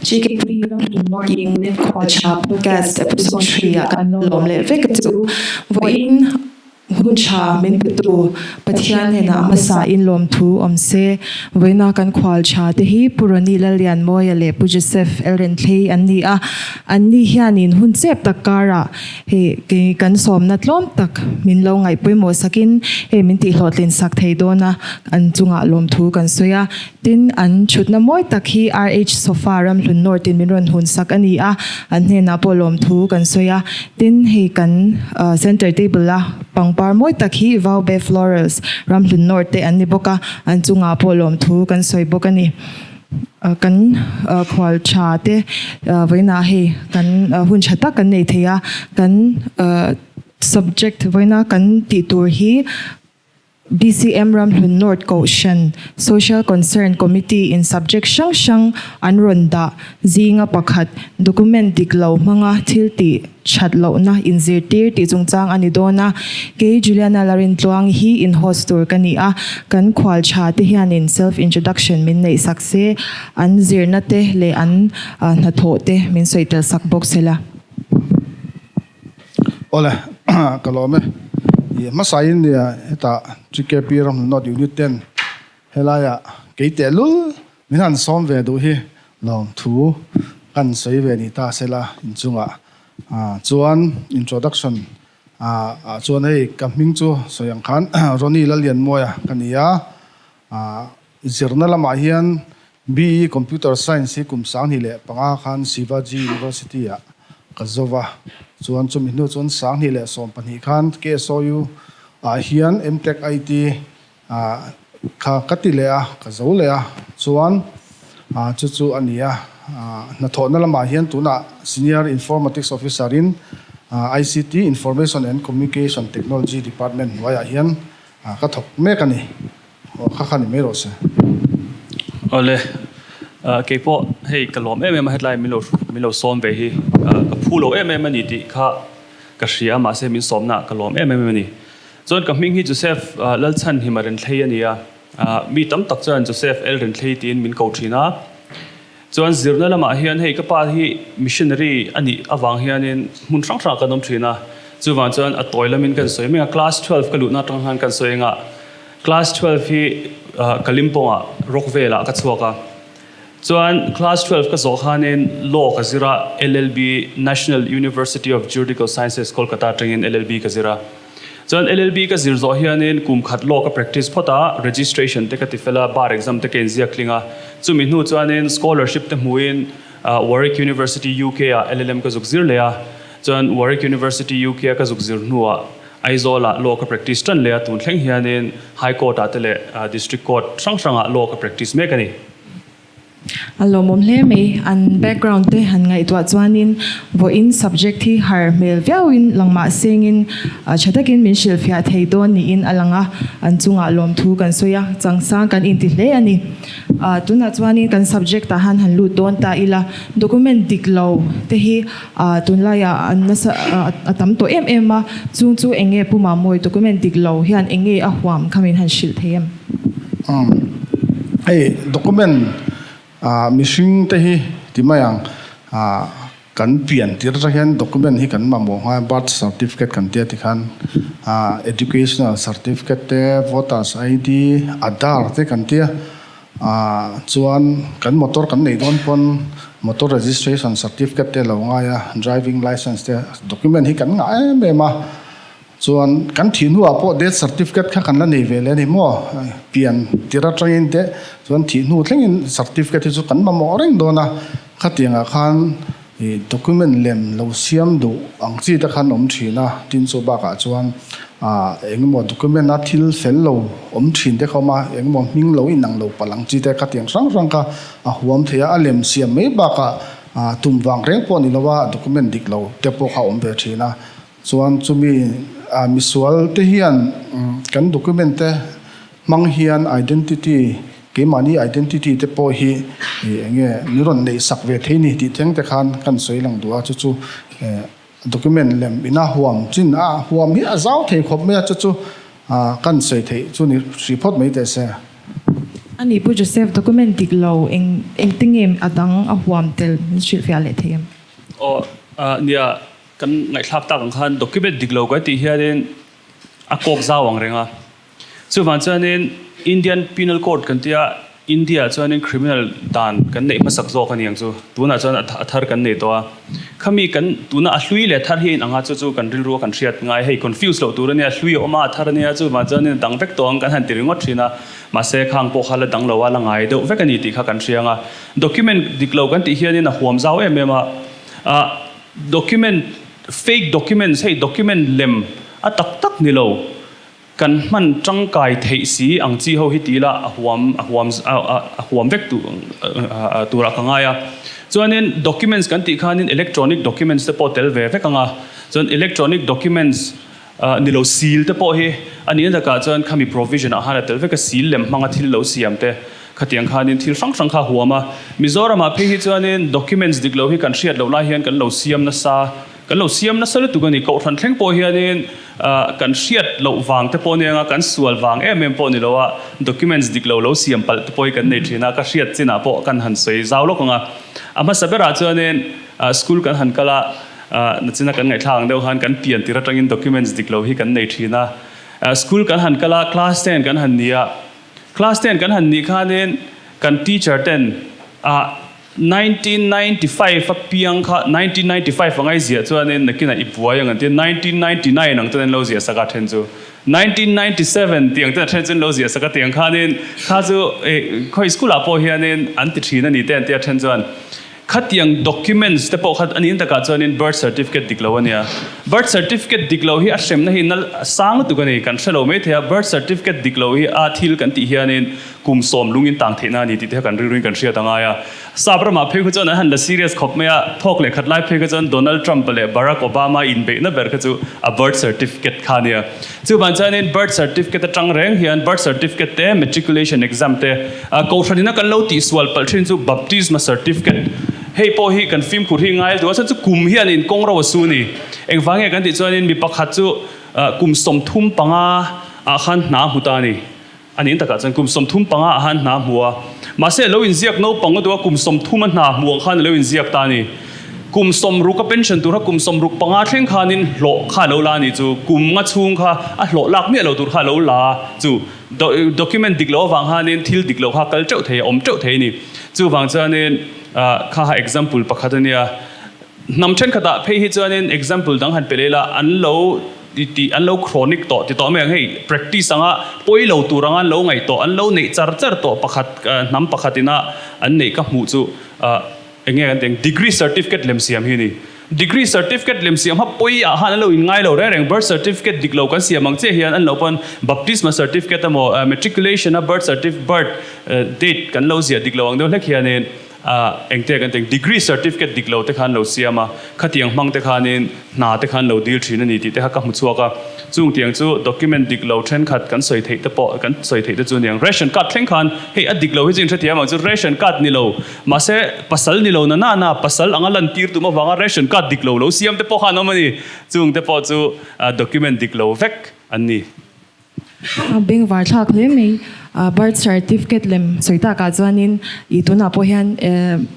GKP Ramhlun Khualtha Podcast Episode 3 ah kan lawm leh vek a che u. Vawiin hun tha min petu Pathian hnenah hmasa in lawmthu awm se. Vawiina kan khualtha te hi Pu Ronnie Lallianmawia leh Pu Joseph Elrenthlei an ni a. Anni hianin hun chep tak karah hei kei kan sawmna tlawm tak min lo ngaih pawimawh sakin hei min tihhlawhtlin sak thei dawn a, an chungah lawmthu kan sawi a. Tin, an thutna mawi tak hi RH Sofa Ramhlun North in min rawn hun sak a ni a, an hnenah pawh lawmthu kan sawi a. Tin, hei kan center table a pangpar mawi tak hi Vaube Florals Ramhlun North te an ni bawk a, an chungah pawh lawmthu kan sawi bawk a ni. Kan khual tha te vawiinah hei kan hun tha tak kan nei thei a, kan subject vawiina kan tih tur hi BCM Ramhlun North Kohhran Social Concern Committee in subject hrang hrang an rawn dah zinga pakhat document dik lo hmanga thil tih that lohna inzirtir tih chungchang a ni dawn a. Kei Juliana Larintluang hi in host tur ka ni a, kan khual tha te hianin self introduction min neih sak se, an zirna te leh an hnathawh te min sawi tel sak bawk sela. Awle, ka lawm e. I hmasain nia hetah GKP Ramhlun North Unit ten helaiah kei tehlul min han sawm ve duh hi lawmthu kan sawi ve ni ta sela inchungah chuan introduction ah chuan hei ka hming chu sawi ang khan Ronnie Lallianmawia ka ni a, zirna lamah hian BE Computer Science hi kum 2005 khan Shivaji University ah ka zo va, chuan chumi hnu chuan 2012 khan KSOU ah hian MTech IT kha ka ti leh a, ka zo leh a, chuan chu chu a ni a. Hnathawhna lamah hian tunah Senior Informatics Officer in ICT, Information and Communication Technology Department hnuaiah hian ka thawk mek a ni. Aw kha kha ni mai rawh se. Awle, kei pawh hei ka lawm em em a hetlai min lo min lo sawm ve hi ka phu lo em em a ni tih kha ka hria mahse min sawmna ka lawm em em a ni. Chuan ka hming hi Joseph Lalchhanhima Renthlei a ni a, mi tam tak chuan Joseph L Renthlei tiin min ko thin a. Chuan zirna lamah hian hei ka pa hi missionary a nih avang hianin hmun hrang hrangah kan awm thin a, chuvang chuan a tawi lamin kan sawi mai a, class 12 ka luhna atang khan kan sawi anga class 12 hi Kalimpongah Rockvale ah ka chhuak a, chuan class 12 ka zawh khanin law ka zir a, LLB National University of Juridical Sciences Kolkata atangin LLB ka zir a. Chuan LLB ka zir zawh hianin kum khat law ka practice phawt a, registration te ka ti fel a, bar exam te ka inziak tling a. Chumi hnu chuanin scholarship te hmuhin Warwick University UK ah LLM ka zuk zir leh a. Chuan Warwick University UK a ka zuk zir hnuah Aizawl ah law ka practice tan leh a, tun thleng hianin High Court ah te leh District Court hrang hrangah law ka practice mek a ni. A lawmawm hle mai. An background te han ngaihtuah chuanin vawiin subject hi har hmel viauin lang mah sengin tha takin min hrilhfiah thei dawn niin a lang a, an chungah lawmthu kan sawi a, changsang kan inti hle a ni. Tunah chuanin kan subject ah han han lut dawn ta ila, document dik lo te hi tunlaiah an nasa a tam tawh em em a, chung chu eng nge Pu Mamawi document dik lo hian eng nge a huam kha min han hrilh thei em? Umm hei document ah mihring te hi ti mai ang ah kan pian tir atang hian document hi kan mamawh nghal a birth certificate kan tia tikhan ah educational certificate te voters ID aadhaar te kan tia ah chuan kan motor kan neih dawn pawn motor registration certificate te a lo ngai a driving licence te document hi kan ngah em em a. Chuan kan thih hnuah pawh death certificate kha kan la nei ve leh a ni maw? Pian tir atangin te chuan thih hnu thlengin certificate hi chu kan mamawh reng dawn a, khatiangah khan ih document lem lo siam duh ang chi te khan awm thin a, tin chu bakah chuan ah engemaw document a thil fel lo awm thin te kha awm a, engemaw hming lo inang lo palh ang chi te khatiang hrang hrang kha a huam thei a, a lem siam mai bakah ah tum vang reng pawh a ni lo a, document dik lo te pawh kha a awm ve thin a. Chuan chumi misual te hian kan document te hmang hian identity, keimahni identity te pawh hi eng nge min rawn neih sak ve thei ni tih thleng te khan kan sawi lang duh a, chu chu document lem ina huam chin a huam hi a zau thei khawp mai a, chu chu kan sawi theih chu ni hrih phawt mai teh se. A nih Pu Joseph, document dik lo eng engte nge a dang a huam tel min hrilhfiah leh thei em? Aw, nia, kan ngaihthlak tak ang khan document dik lo kan tih hianin a kawk zau ang reng a. Chuvang chuanin Indian Penal Code kan tia, India ah chuanin criminal dan kan neih hmasak zawk a ni ang chu. Tunah chuan a thar kan nei tawh a. Khami kan tuna a hlui leh a thar hi a inang a, chu chu kan rilru a kan hriat ngai. Hei confuse loh tur a nia, hlui a awm a, a thar a nia, chuvang chuanin a dang vek tawh ang kan han ti ringawt thin a. Mahse khang pawh kha la dang lo a, la ngai deuh vek a ni tih kha kan hria ang a. Document dik lo kan tih hianin a huam zau em em a. Ah document, fake documents hei document lem a tak tak ni lo. Kan hman tangkai theih si ang chi ho hi ti ila a huam a huam a huam vek turah ka ngai a. Chuanin documents kan tih khanin electronic documents te pawh tel ve vek ang a. Chuan electronic documents ni lo seal te pawh hi a nihna takah chuan khami provision ah khan a tel vek a, seal lem hmanga thil lo siam te khatiang khanin thil hrang hrang kha a huam a. Mizoramah phei hi chuanin documents dik lo hi kan hriat loh lai hian kan lo siam nasa. Kan lo siam nasa lutuk a ni. Kohhran thleng pawh hianin kan hriat loh vang te pawh nia kan sual vang em em pawh ni lo a, documents dik lo lo siam palh te pawh hi kan nei thin a, ka hriat chinah pawh kan han sawi zau lawk ang a. A hmasa berah chuanin school kan han kal a, nachina kan ngaihthlak ang deuh khan kan pian tir atangin documents dik lo hi kan nei thin a. School kan han kal a, class ten kan han ni a, class ten kan han nih khanin kan teacher ten ah, 1995 a piang kha 1995 a ngaiziah chuanin nakinah i buai ang an ti a, 1999 ang chuan an lo ziah sak a then chu 1997 tih ang chuan a then chu an lo ziah sak a tiang khanin kha chu eh khawi school ah pawh hianin an ti thin a ni te an ti a then chuan khatiang documents te pawh kha a nih takah chuanin birth certificate dik lo a nia birth certificate dik lo hi a hremna hi nal sang lutuk a ni kan hre lo maithei a birth certificate dik lo hi a thil kan tih hianin Kum sawm lungin tang theihna a ni tih te kha kan rilruin kan hriat a ngai a. Sap ramah phei kha chuan an han la serious khawp mai a, thawk leh khat lai phei kha chuan Donald Trump leh Barack Obama inbeihna ber kha chu a birth certificate kha a nia. Chuvang chuanin birth certificate atang reng hian birth certificate te, matriculation exam te, kohhran ina kan lo tihsual palh thin chu baptisma certificate hei pawh hi kan fimkhur hi ngai duh a, chhan chu kum hianin kawng ro a su a ni. Engvang nge kan tih chuanin mi pakhat chu kum 35 ah khan hna hmu ta a ni. A nih takah chuan kum 35 ah khan hna hmu a, mahse a lo inziak naupang a duh a, kum 30 a hna hmu ang khan a lo inziak ta a ni. Kum 60 a pension tur kha kum 65 thleng khanin hlawh kha a lo la a nih chu, kum nga chhung kha a hlawh lak miah lo tur kha a lo la a, chu document dik loh avang khanin thil dik loh kha a kal teuh thei a, awm teuh thei a ni. Chuvang chuanin kha kha example pakhat a nia. Hnam thenkhatah phei hi chuanin example dang han pe leh ila, an lo ti tih an lo chronic tawh ti tawh mai ang hei practice anga pawi lo tur anga an lo ngaih tawh an lo neih char char tawh pakhat hnam pakhat ina an neih ka hmuh chu eng nge kan tih ang degree certificate lem siam hi a ni degree certificate lem siam kha pawi ah khan an lo in ngai lo reng reng birth certificate dik lo kan siam ang chiah hian an lo pawn baptisma certificate emaw matriculation a birth certificate birth date kan lo ziah dik lo ang deuh hlek hianin A, engte kan tih ang, degree certificate dik lo te khan lo siam a, khatiang hmang te khanin hna te khan lo dil thin a ni tih te kha ka hmu chhuak a. Chung tiang chu document dik lo thenkhat kan sawi theih te pawh kan sawi theih te chu aniang. Ration card thleng khan hei a dik lo hi chu inhrethiam ang chu ration card ni lo mahse pasal ni lo na na na pasal anga lantir tum avanga ration card dik lo lo siam te pawh khan awm a ni. Chung te pawh chu document dik lo vek an ni. A bengvar thlak hle mai. Birth certificate lem sawi takah chuanin ih tunah pawh hian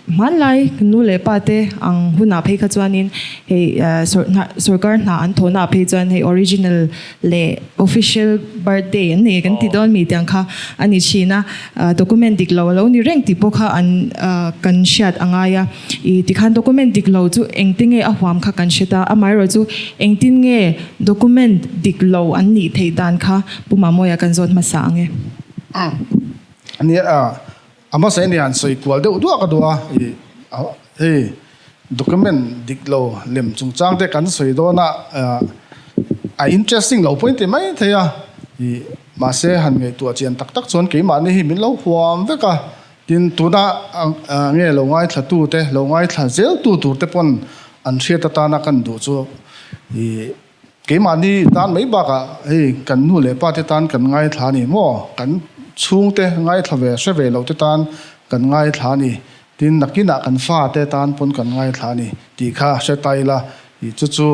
hmanlai nu leh pa te ang hunah phei kha chuanin hei sorkar hna an thawhnaah phei chuan hei original leh official birthday an nei kan ti dawn mi tiang kha a ni thin a. Document dik lo a lo ni reng tih pawh kha an kan hriat a ngai a. I tikhan document dik lo chu engte nge a huam kha kan hre ta, amaherawh chu engtin nge document dik lo an nih theih dan kha Pu Mamawia kan zawt hmasa ang e. Nia, a hmasa in han sawi kual deuh duah ka duh a, i hei document dik lo lem chungchang te kan sawi dawn a, a interesting lo pawhin ti mai thei a, i mahse han ngaihtuah chian tak tak chuan keimahni hi min lo huam vek a, Tin, tuna nge lo ngaithla te, lo ngaithla zel tu tur te pawn an hriat atana kan duh chu i keimahni tan mai bakah hei kan nu leh pa te tan kan ngaithla a ni maw? Kan chhungte ngaithla ve hre ve lo te tan kan ngaithla a ni. Tin, nakinah kan fa te tan pawn kan ngaithla a ni tih kha hre ta ila i chu chu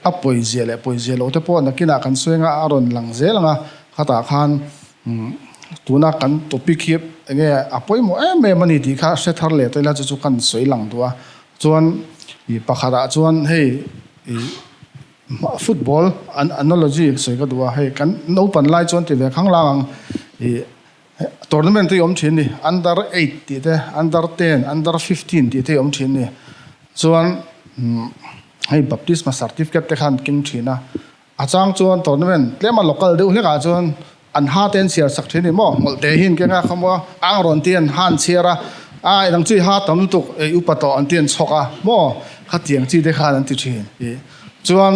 a pawizia leh pawizia lo te pawh nakinah kan sawi anga a rawn lang zel ang a, khatah khan tuna kan topic hi. enge a pawimawh em em a ni tih kha hre thar leh ta ila chu chu kan sawi lang duh a. Chuan ih pakhatah chuan hei ih football an analogy sawi ka duh a, hei kan naupan lai chuan ti ve khanglang ang ih Tournament te hi awm thin ni, under eight tih te, under ten, under 15 tih te hi awm thin ni. Chuan hei baptisma certificate te kha an keng thin a, a chang chuan tournament tlema local deuh hlekah chuan an ha te an chhiar sak thin ni maw, hmawlh te hi an keng a, khamua ang rawn ti an ha an chhiar a, a dang chu i ha tam lutuk ei upa tawh an ti an chhawk a maw, khatiang chi te khan an ti thin. Chuan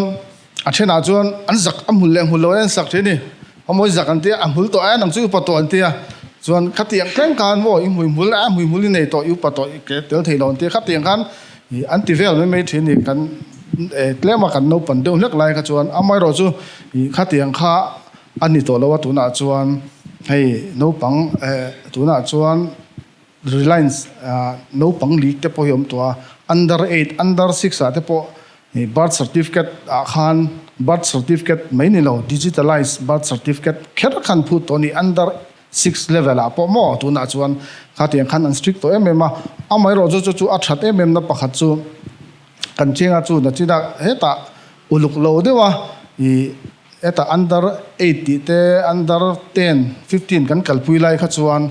A thenah chuan an zak a hmul leh hmul lo an sak thin ni. A mawi zak an tia, a hmul tawh e, nang chu i upa tawh an tia. Chuan khatiang tleng khan maw i hmui hmul a, hmui hmul i nei tawh, i upa tawh i ke tel thei lo an tia. Khatiang khan an ti vel mai mai thin ni. Kan tlema kan naupan deuh hlek lai kha chuan amaherawh chu khatiang kha a ni tawh lo a tunah chuan hei naupang tunah chuan Reliance naupang league te pawh hi a awm tawh a, under eight, under six ah te pawh birth certificate ah khan birth certificate mai ni lo digitalize birth certificate kher khan phut tawh a ni, under six level ah pawh maw tunah chuan khatiang khan an strict tawh em em a, amaherawh chu chu chu a that em em na pakhat chu kan chiang a chu nachinah hetah uluk lo deuh a ih Heta under eight tih te under ten, 15 kan kalpui lai kha chuan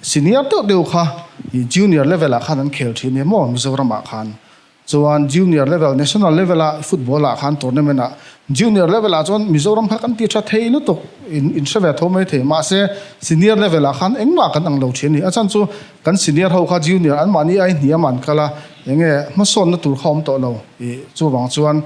senior deuh deuh kha ih junior level ah khan an khel thin nia maw Mizoram ah khan. Chuan junior level national level ah football ah khan tournament ah junior level ah chuan Mizoram kha kan ti tha thei lutuk in in hre ve tho mai thei mahse senior level ah khan engmah kan ang lo thin a ni. A chhan chu kan senior ho kha junior anmahni ai hniam an kal a enge hmasawnna tur kha awm tawh lo ih chuvang chuan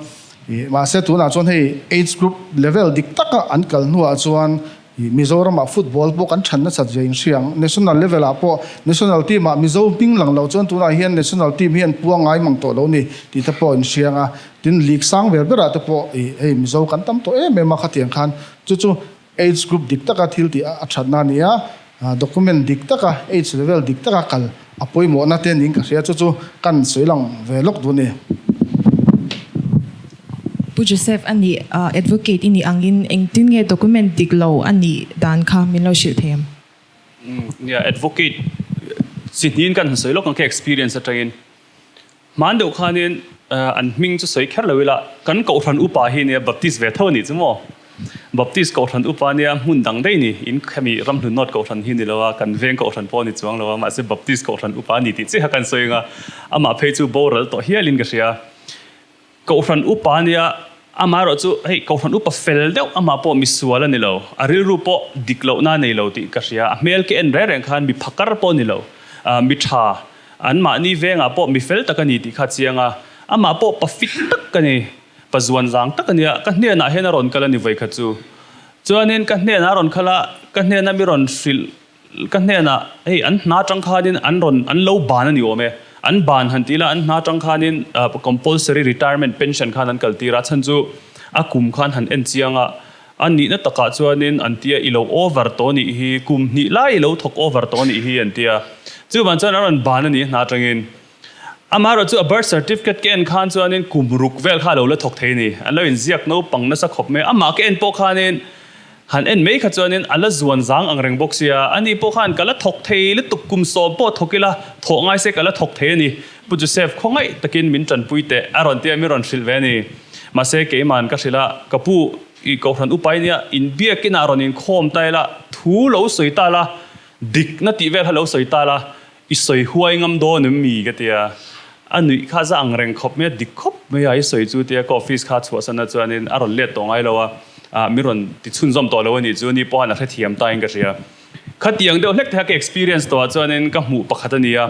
Ih, mahse tunah chuan hei age group level dik taka an kal hnuah chuan ih Mizoramah football pawh kan than nasat ve inhriang. National level ah pawh national team ah Mizo hming lang lo chuan tunah hian national team hi an pua ngai mang tawh lo ni tih te pawh inhriang a. Tin league sang ber berah te pawh ih hei Mizo kan tam tawh em em a khatiang khan chu chu Age group dik taka thil tih a thatna a ni a, document dik taka age level dik taka kal a pawimawhna te niin ka hria chu chu kan sawi lang ve lawk duh a ni. Pu Joseph a nih advocate i nih angin engtin nge document dik lo a nih dan kha min lo hrilh thei em? Nia, advocate chi hniin kan han sawi lawk ang kha experience atangin. Hman deuh khanin an hming chu sawi kher lo ila, kan Kohhran upa hi nia Baptist ve tho a nih chu maw? Baptist Kohhran upa nia hmun dang daih ni, in khemi Ramhlun North Kohhran hi ni lo a, kan veng Kohhran pawh a ni chuang lo a, mahse Baptist Kohhran upa a ni tih chiah kha kan sawi ang a, amah phei chu boral tawh hialin ka hria. Kohhran upa nia, amaherawh chu hei Kohhran upa fel deuh amah pawh misual a ni lo, a rilru pawh dik lohna a nei lo tih ka hria, a hmel ka en reng reng khan mi phakar pawh a ni lo, mi tha, anmahni vengah pawh mi fel tak a ni tih kha a chiang a, amah pawh pa fit tak a ni, pa zuan zang tak a nia, ka hnenah hian a rawn kal a ni vawikhat chu. Chuanin ka hnenah a rawn kal a, ka hnena mi rawn hrilh Ka hnenah, Hei, an hna atang khanin an rawn, an lo ban a ni awm e. An ban han ti ila, an hna atang khanin compulsory retirement pension khan an kal tir a, chhan chu a kum khan han en chiang a, a nihna takah chuanin an tia i lo over tawh nih hi, kum hnih lai i lo thawk over tawh nih hi an tia. Chuvang chuan an rawn ban a ni hna atangin. Amaherawh chu a birth certificate ka en khan chuanin kum ruk vel kha a lo la thawk thei a ni. An lo inziak naupang nasa khawp mai a. Amah ka en pawh khanin han en mai kha chuanin a la zuan zang ang reng bawk sia. Ani pawh khan ka la thawk thei lutuk kum sawm pawh thawk ila thawh ngai se ka la thawk thei a ni. Pu Joseph khawngaih takin min tanpui teh a rawn tia min rawn hrilh ve a ni. Mahse keiman ka hrilh a, ka pu i Kohhran upa i nia inbiakinah rawn inkhawm ta ila thu lo sawi ta la, dikna tih vel kha lo sawi ta la, I sawi huai ngam dawn em mi? ka ti a, a nuih kha za ang reng khawp mai a, dik khawp mai a, i sawi chu tia ka office kha chhuahsan a chuanin a rawn let tawh ngai lo a, ah mi rawn ti chhunzawm tawh lo a nih chu ni pawhan a hrethiam ta in ka hria. Khatiang deuh hlek te kha ka experience tawh ah chuanin ka hmuh pakhat a ni a,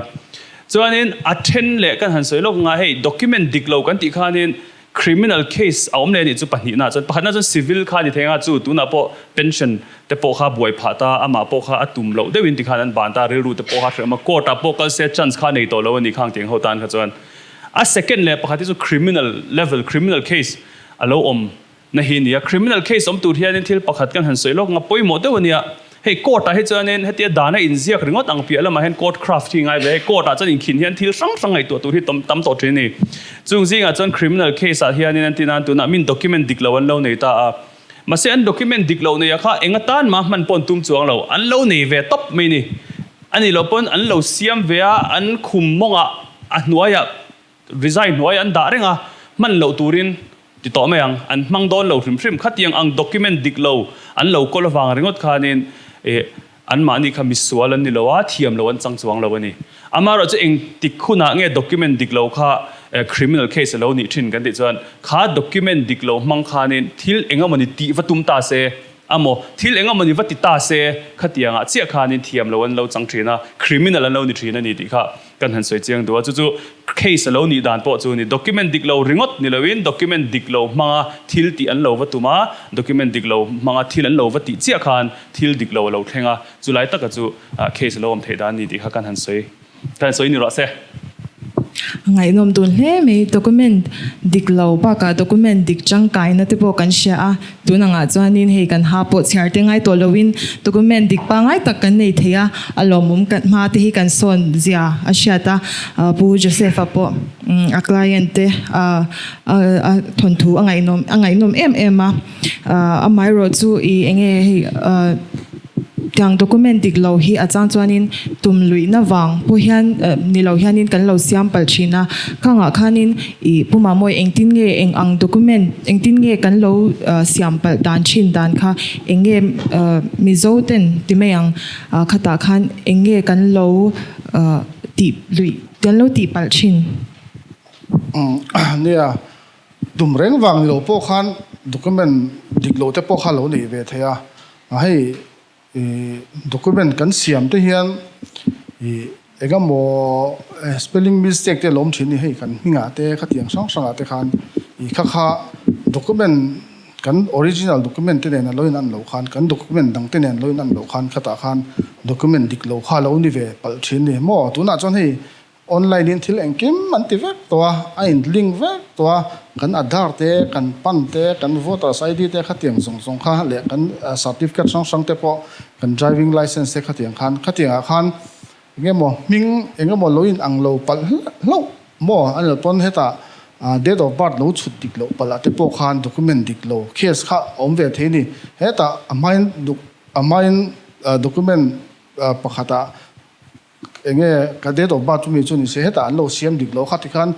chuanin a then leh kan han sawi lawk anga hei document dik lo kan tih khanin Criminal case a awm leh anih chu pahnihna chuan pakhatna chuan civil kha a ni thei anga chu tunah pawh pension te pawh kha buai phah ta amah pawh kha a tum loh deuhin tikhan an ban ta rilru te pawh kha hrilh awm a court ah pawh kal se chance kha a nei tawh lo a ni khang tiang ho tan kha chuan a second leh pakhat hi chu criminal level criminal case a lo awm na hi a ni a criminal case awm tur hianin thil pakhat kan han sawi lawk anga pawimawh deuh a nia. Hei court ah hi chuanin hetia dana inziak ringawt ang piah lamah hian court craft hi ngai ve. Hei court ah chuan inkhin hian thil hrang hrang ngaihtuah tur hi tam tam tawh thin a ni. Chung zingah chuan criminal case ah hianin an tin a, tunah min document dik lo an lo nei ta a. Mahse an document dik lo neia kha eng atan mah hman pawh an tum chuang lo, an lo nei ve tawp mai ni. A nih loh pawn an lo siam ve a, an khum mawngah a hnuaiah rizai hnuai an dah reng a, hman loh turin ti tawh mai ang. An hmang dawn lo hrim hrim. Khatiang ang document dik lo an lo kawl avang ringawt khanin ih anmahni kha misual an ni lo a, thiam lo an chang chuang lo a ni. Amaherawhchu engtik hunah nge document dik lo kha criminal case a lo nih thin kan tih chuan kha document dik lo hmang khanin thil engemawni tih va tum ta se, Amaw, thil eng amawni va ti ta se, khatiangah chiah khanin thiam lo an lo chang thin a, criminal an lo ni thin a ni tih kha kan han sawi chiang duh a. Chu chu case a lo nih dan pawh chu ni. Document dik lo ringawt ni loin document dik lo hmanga thil tih an lo va tum a, document dik lo hmanga thil an lo va tih chiah khan thil dik lo a lo thleng a, chulai taka chu case a lo awm theih dan a ni tih kha kan han sawi. Kan sawi ni rawh se. A ngaihnawm dun hle mai. Document dik lo bakah document dik tangkaina te pawh kan hria a, tun angah chuanin hei kan ha pawh chhiar te ngai tawh loin document dik pangngai tak kan nei thei a, a lawmawm kan hma te hi kan sawn zia a hriat a, Pu Joseph-a pawh a client te a thawnthu a ngaihnawm a ngaihnawm em em a, amaherawh chu i enge hei. Tiang document dik lo hi a chang chuanin tum luihna vang pawh hian ni lo hianin kan lo siam palh thin a. Khangah khanin ih Pu Mamawi engtin nge eng ang document engtin nge kan lo siam palh dan thin dan kha eng nge Mizo ten ti mai ang khatah khan eng nge kan lo tih luih kan lo tih palh thin. Nia, tum reng vang ni lo pawh khan document dik lo te pawh kha lo nei ve thei a. A hei ih document kan siam te hian ih eng emaw spelling mistake te a lo awm thin a ni hei kan hmingah te khatiang hrang hrangah te khan ih kha kha document kan original document te nen a lo in an loh khan kan document dang te nen a lo in an loh khan khatah khan document dik lo kha a lo ni ve palh thin a ni maw tunah chuan hei Online in thil engkim an ti vek tawh a, a in link vek tawh a, kan Aadhaar te, kan pan te, kan voters ID te khatiang zawng zawng kha leh kan certificate hrang hrang te pawh kan driving license te khatiang khan khatiang ah khan eng emaw hming eng emaw lo in ang lo palh hlauh maw a ni pawn hetah date of birth lo chhut dik loh palh ah te pawh khan document dik lo case kha a awm ve thei a ni. Hetah a hmain a hmain document pakhat ah Enge ka date of birth chumi chu ni se hetah an lo siam dik lo kha tikhan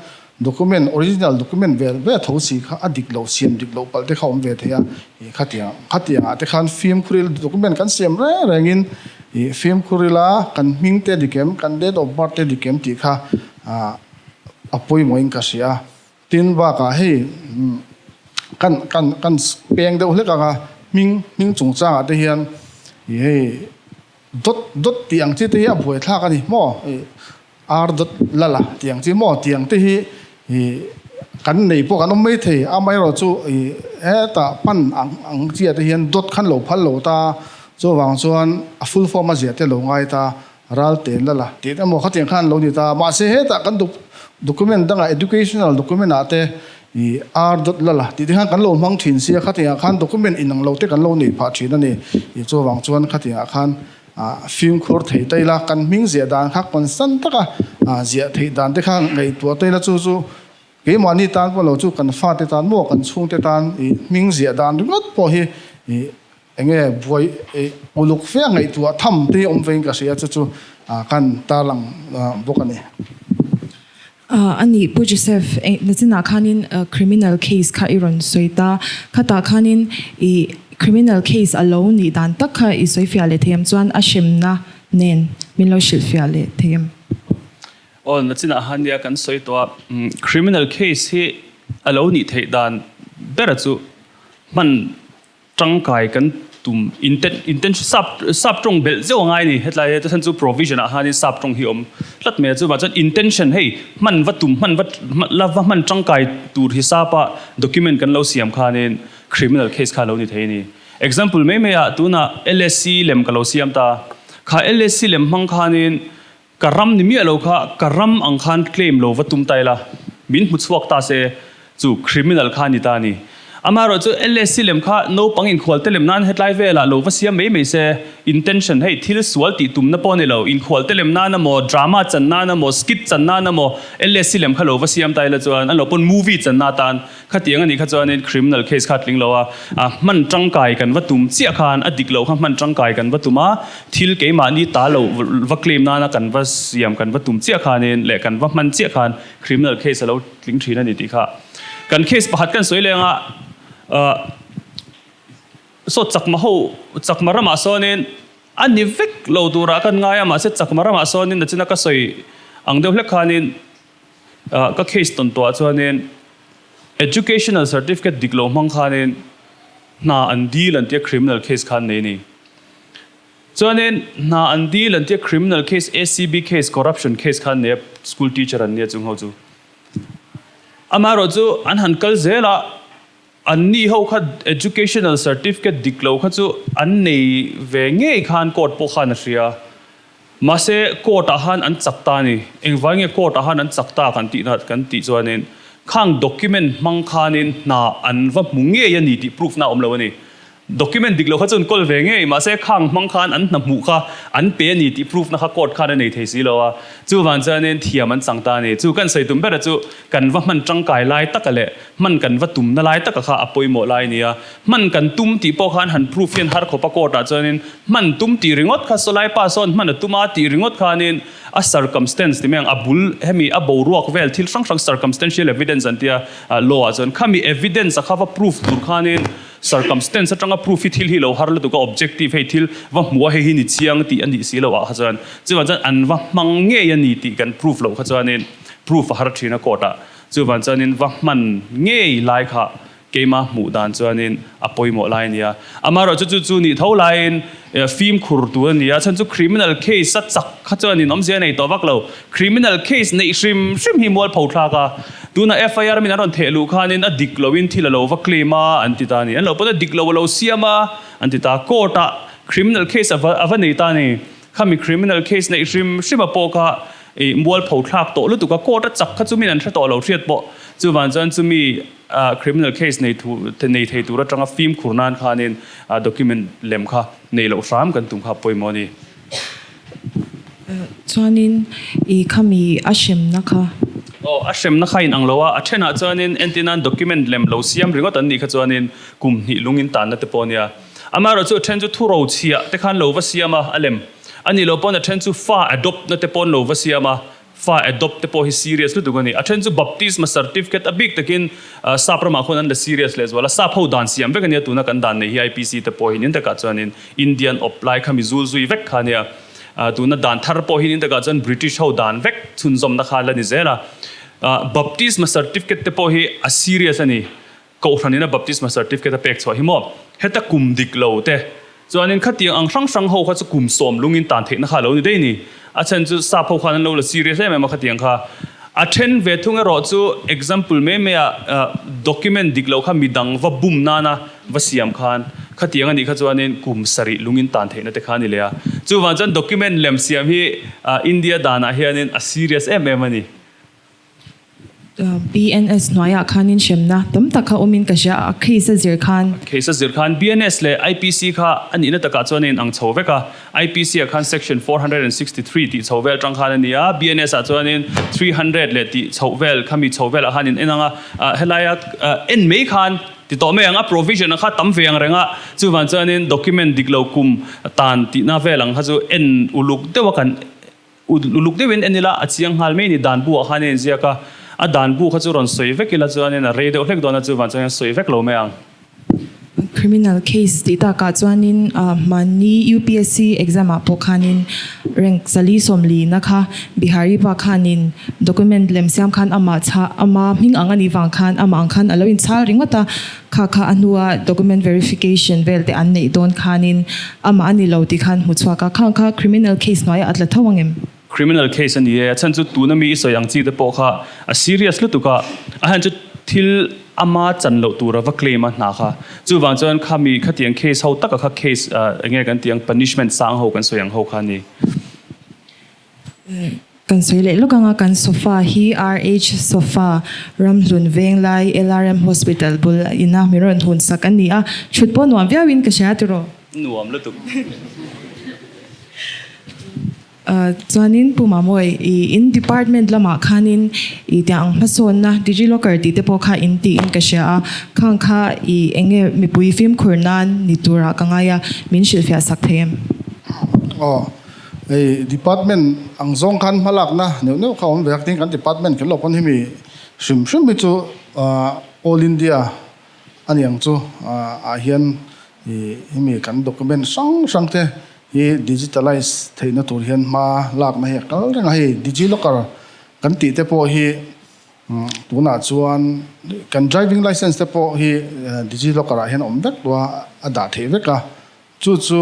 document original document ve ve tho si kha a dik lo siam dik loh palh te kha awm ve thei a ih khatiang khatiang ah te khan fimkhur ila document kan siam reng reng in ih fimkhur ila kan hming te dik em kan date of birth te dik em tih kha ah a pawimawh in ka hria a tin bakah hei kan kan kan peng deuh hlek ang a hming hming chungchang ah te hian ih hei. Dawt dawt tih ang chi te hi a buaithlak a ni maw? Ar dawt lala tih ang chi maw? Tih ang te hi ih kan nei pawh kan awm mai thei. Amaherawh chu ih hetah pan ang ang chi ah te hian dawt khan lo phal lo ta, chuvang chuan a full form a ziah te lo ngai ta, ral te lala tih te maw khatiang khan lo ni ta. Mahse hetah kan document dangah educational document ah te I ar dawt la la tih te khan kan lo hmang thin sia, khatiangah khan document inang lo te kan lo neih phah thin a ni. I chuvang chuan khatiangah khan fimkhur thei ta ila, kan hming ziah dan kha constant taka ziah theih dan te kha ngaihtuah ta ila chu chu keimahni tan pawh lo chu kan fate tan maw kan chhungte tan i hming ziah dan ringawt pawh hi i Enge buai uluk fe a ngaihtuah tham te hi awm vein ka hria chu chu kan tarlang bawk a ni. A nih Pu Joseph, nachinah khanin criminal case kha i rawn sawi ta, khatah khanin i criminal case a lo nih dan tak kha i sawi fiah leh thei em chuan a hremna nen min lo hrilh fiah leh thei em? Aw, nachinah khan nia kan sawi tawh a, criminal case hi a lo nih theih dan bera chu hman Tangkai kan tum intention sap sap tawng belh zeuh a ngai a ni hetlai he chhan chu provision ah khanin sap tawng hi awm tlat mai a chuvang chuan intention hei hman va tum hman va la va hman tangkai tur hi sapa document kan lo siam khanin criminal case kha lo ni thei a ni example mai mai ah tunah LSC lem ka lo siam ta kha LSC lem hmang khanin Ka ram ni miah lo kha ka ram ang khan claim lo va tum ta ila, min hmu chhuak ta se chu criminal kha ni ta a ni. Amaherawhchu LSC lem kha naupang inkhualte lem nan hetlai velah lo va siam mai mai se, intention hei thil sual tih tumna pawh a ni lo, inkhualte lem nan emaw, drama chan nan emaw, skit chan nan emaw LSC lem kha lo va siam ta ila chuan an lo pawn movie chan na atan khatiang a nih kha chuanin criminal case kha a tling lo a, a hman tangkai kan va tum chiah khan a dik loh kha hman tangkai kan va tum a, thil keimahni ta lo va claim nana kan va siam kan va tum chiah khanin leh kan va hman chiah khan criminal case a lo tling thin a ni tih kha kan case pakhat kan sawi leng a, saw chakma ho chakma ramah sawnin a ni vek lo turah kan ngai a mahse chakma ramah sawnin nachina ka sawi ang deuh hlek khanin Ka case tawn tawhah chuanin Educational Certificate dik lo hmang khanin hna an dil an tia criminal case khan nei a ni. Chuanin hna an dil an tia criminal case ACB case corruption case khan nei a school teacher an nia chung ho chu. Amaherawhchu an han kal zel a Anni ho kha educational certificate dik lo kha chu an nei ve ngei khan court pawh khan a hria. Mahse court ah khan an chak ta a ni. Engvai nge court ah khan an chak ta kan tih kan tih chuanin khang document hmang khanin hna an va hmu ngei a ni tih proof na a awm lo a ni. Document dik lo kha chu an kawl ve ngei, mahse khang hmang khan an hna hmuh kha an pe a ni tih proof na kha court khan a nei thei si lo a, chuvang chuanin thiam an chang ta a ni. Chu kan sawi tum bera chu kan va hman tangkai lai taka leh hman kan va tumna lai taka kha a pawimawh lai a ni a, hman kan tum tih pawh khan han proof hian har khawpa court ah chuanin hman tum tih ringawt kha sawlai pa sawn hman a tum a tih ringawt khanin a circumstance ti mai ang a bul hemi a boruak vel thil hrang hrang circumstantial evidence an tia law ah chuan khami evidence a kha va proof tur khanin Circumstance atanga proof hi thil hi lo har lutuk a, objective hei thil va hmuh a hei hi ni chiang tih a nih si loh ah kha chuan chuvang chuan an va hmang ngei a ni tih kan proof loh kha chuanin proof a har thin a court ah chuvang chuanin va hman ngei lai kha keima hmuh dan chuanin a pawimawh lai a ni a. Amaherawhchu chu chu nih tho laiin fimkhur tur a ni a, chhan chu criminal case a chak kha chuanin awmzia a nei tawh vak lo. Criminal case neih hrim hrim hi mualpho thlak a, tuna FIR min an rawn theh luh khanin a dik loin thil a lo va claim a an ti ta a ni. An lo pawn a dik lo a lo siam a an ti ta. Court ah criminal case a va a va nei ta a ni. Khami criminal case neih hrim hrim a pawh kha ih mualpho thlak tawh lutuk a, court a chak kha chu min an hre tawh lo hriat pawh. Chuvang chuan chumi criminal case nei thu nei thei tur atanga fimkhur nan khanin document lem kha nei loh hram kan tum kha a pawimawh a ni. Chuanin i khami a hremna kha. Aw, a hremna kha in ang lo a, a thenah chuanin entirnan document lem lo siam ringawt an nih kha chuanin kum hnih lung in tanna te pawh a nia. Amaherawhchu a then chu thu rochhiah te khan lo va siam a, a lem a nih loh pawn a then chu fa adopt na te pawn lo va siam a, Fa adopt te pawh hi serious lutuk a ni. A then chu baptisma certificate a bik takin sap ramah khuan an la serious leh zual a. Sap ho dan siam vek a nia tuna kan dan nei hi IPC te pawh hi nin takah chuanin Indian awp lai kha mi zul zui vek kha a nia. Tuna dan thar pawh hi nin takah chuan British ho dan vek chhunzawmna kha la ni zel a. Baptisma certificate te pawh hi a serious a ni. Kohhran in a baptisma certificate a pek chhuah hi maw? Heta kum dik lo te chuanin khatiang ang hrang hrang ho kha chu kum sawm lung in tan theihna kha a lo ni daih ni. A chhan chu sap ho khan an lo la serious em em a khatiang kha. A then ve thung erawh chu example mai mai ah document dik lo kha midang va bum nana va siam khan khatiang a nih kha chuanin kum sarih lung in tan theihna te kha a ni leh a. Chuvang chuan document lem siam hi India danah hianin a serious em em a ni. BNS hnuaiah khanin hremna tam tak kha awmin ka hria a, case a zir khan. Case a zir khan BNS leh IPC kha a nihna takah chuan a inang chho vek a, IPC ah khan section 463 tih chho vel tang khan a ni a, BNS ah chuanin 300 leh tih chhoh vel khami chho velah khan in en ang a, helaia en mai khan ti tawh mai ang a, provision a kha tam ve ang reng a, chuvang chuanin document dik lo kum tan tihna vel ang kha chu en uluk deuh a kan Uluk deuhin en ila a chiang nghal mai a ni. Dan bu ah khan a inziak a, a dan bu kha chu rawn sawi vek ila chuanin a rei deuh hlek dawn a, chuvang chuan sawi vek lo mai ang. Criminal case tih takah chuanin mahni UPSC exam ah pawh khanin rank zali sawmlina kha Bihari pa khanin document lem siam khan amah chha ama hming ang a nih vang khan amah ang khan a lo inchhal ringawt a, kha kha a hnua document verification vel te an neih dawn khanin amah a ni lo tih khan hmu chhuak a, khang kha criminal case hnuaiah a tla tho ang em? Criminal case a ni e, a chhan chu tuna mi i sawi ang chi te pawh kha a serious lutuk a, a han chu thil ama chan loh tura va claim a hna kha, chuvang chuan khami khatiang case ho taka kha case enge kan tih ang punishment sang ho kan sawi ang ho kha a ni. Kan sawi leh lawk anga kan sofa hi RH sofa Ramhlun Venglai LRM Hospital bul ina min rawn hun sak a ni a, thut pawh nuam viau in ka hria tiraw? Nuam lutuk. Chuanin Pu Mamawi, i in department lamah khanin i tiang ang hmasawnna Digilocker tih te pawh kha in tiin ka hria a, khang kha i eng nge mipui fimkhur nan ni turah ka ngai a, min hrilhfiah sak thei em? Aw, hei department ang zawng khan hmalakna neuh neuh kha awm ve a, tin kan department kher lo pawn hemi hrim hrim hi chu All India a ni ang chu ah hian i hemi kan document hrang hrang te hi digitalize theihna tur hian hma lakna hi a kal reng a, hei digilocker kan tih te pawh hi tunah chuan kan driving license te pawh hi digilocker ah hian a awm vek tawh a, a dah theih vek a. Chu chu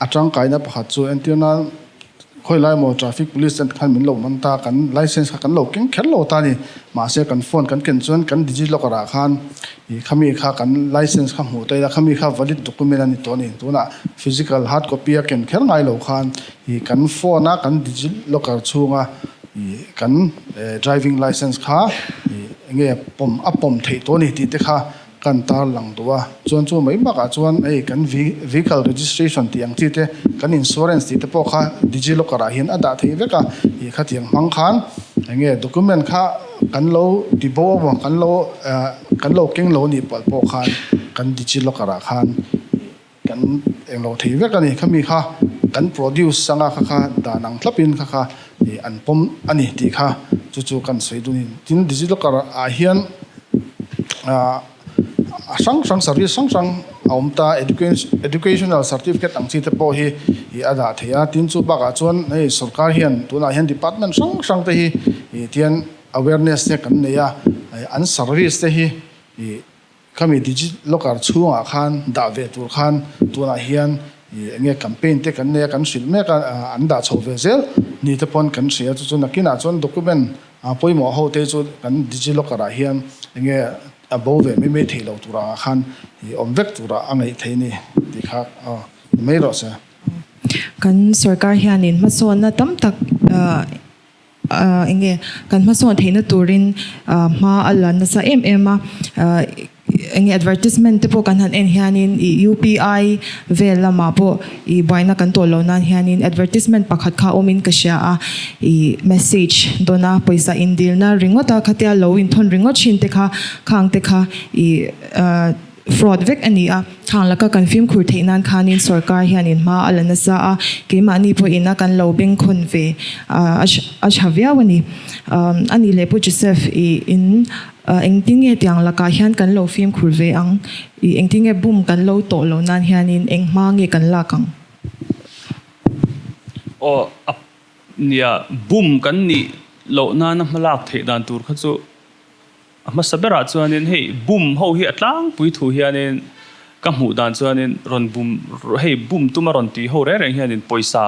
a tangkaina pakhat chu entir nan khawi lai maw traffic police ten khan min lo man ta, kan license kha kan lo keng kher lo ta a ni. Mahse kan phone kan ken chuan kan digilocker ah khan ih khami kha kan license kha hmuh ta ila khami kha valid document a ni tawh a ni. Tunah physical hard copy a ken kher ngai lo khan ih kan phone a kan digilocker chhunga ih kan driving license kha ih enge pawm a pawm theih tawh a ni tih te kha Kan tar lang duh a, chuan chu mai bakah chuan hei kan vehicle registration tih ang chi te, kan insurance tih te pawh kha digilocker ah hian a dah theih vek a, ih khatiang hmang khan eng nge document kha kan lo ti bo a maw, kan lo kan lo keng lo nih palh pawh khan kan digilocker ah khan Kan englo thei vek a ni. Khami kha kan produce anga kha kha dan ang thlapin kha kha an pawm a ni tih kha chu chu kan sawi dun in. Tin DigiLocker ah hian a hrang hrang service hrang hrang a awm ta educational certificate ang chi te pawh hi a dah thei a. Tin chu bakah chuan hei sorkar hian tunah hian department hrang hrang te hi tian awareness te kan nei a, an service te hi Khami DigiLocker chhungah khan dah ve tur khan tunah hian eng nge campaign te kan nei a, kan hrilh mek a, an dah chho ve zel ni te pawn kan hria. Chu chu nakinah chuan document pawimawh ho te chu kan DigiLocker ah hian eng nge a bo ve mai mai thei lo tur angah khan awm vek turah a ngaih theih a ni tih kha ni mai rawh se. Kan sorkar hianin hmasawnna tam tak Eng nge kan hmasawn theihna turin hma a la nasa em em a, eng nge advertisement te pawh kan han en hianin ih UPI vel lamah pawh ih buaina kan tawh loh nan hianin advertisement pakhat kha awmin ka hria a, ih message dawn a pawisa indilna ringawt a khatia lo inthawn ringawt thin te kha khang te kha ih Fraud vek a ni a, khang laka kan fimkhur theih nan khanin sorkar hianin hma a la nasa a, keimahni pawhin a kan lo bengkhawn ve a tha viau a ni. A nih leh Pu Joseph i in engtin nge tiang lakah hian kan lo fimkhur ve ang? I engtin nge bum kan lo tawh lo nan hianin eng hma nge kan lak ang? Aw, a nia, bum kan nih loh nana hmalak theih dan tur kha chu A hmasa berah chuanin hei bum ho hi a tlangpui thu hianin ka hmuh dan chuanin rawn bum hei bum tuma rawn tih ho reng reng hianin pawisa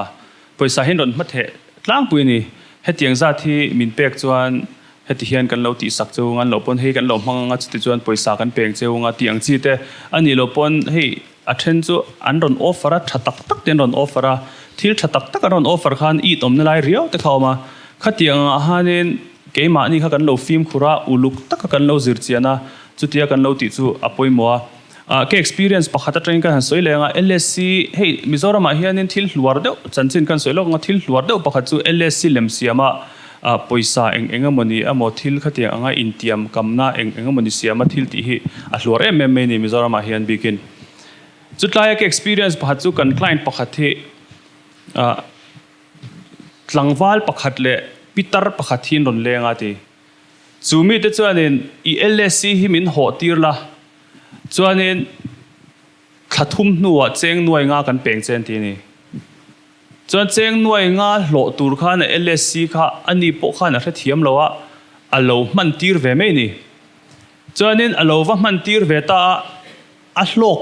pawisa hian rawn hmatheh tlangpui a ni. Hetiang zat hi min pek chuan heti hian kan lo tihsak cheu ang an lo pawn hei kan lo hmang anga chuti chuan pawisa kan peng cheu anga tih ang chi te a nih loh pawn hei a then chu an rawn offer a tha tak tak te an rawn offer a thil tha tak tak an rawn offer khan it awmna lai riau te kha a awm a khatiang angah hianin Keimahni kha kan lo fimkhur a, uluk taka kan lo zir chian a, chutia kan lo tih chu a pawimawh a. Ah, ka experience pakhat atangin ka han sawi leh ang a, LSC, hei Mizoramah hianin thil hluar deuh chanchin kan sawi lawk ang a, thil hluar deuh pakhat chu LSC lem siama ah pawisa eng eng emawni emaw thil khatiang anga intiam kamna eng eng emawni siama thil tih hi a hluar em em mai a ni Mizoramah hian bikin. Chutlaia ka experience pakhat chu kan client pakhat hi ah, Tlangval pakhat leh pitar pakhat hi an rawn leng a ti. Chu mite chuanin i LSC hi min hawh tir la, chuanin thla thum hnuah cheng nuai nga kan peng che an ti a ni. Chuan cheng nuai nga hlawh tur khan a LSC kha ani pawh khan a hrethiam lo a, a lo hman tir ve mai a ni. Chuanin a lo va hman tir ve ta a. A hlawk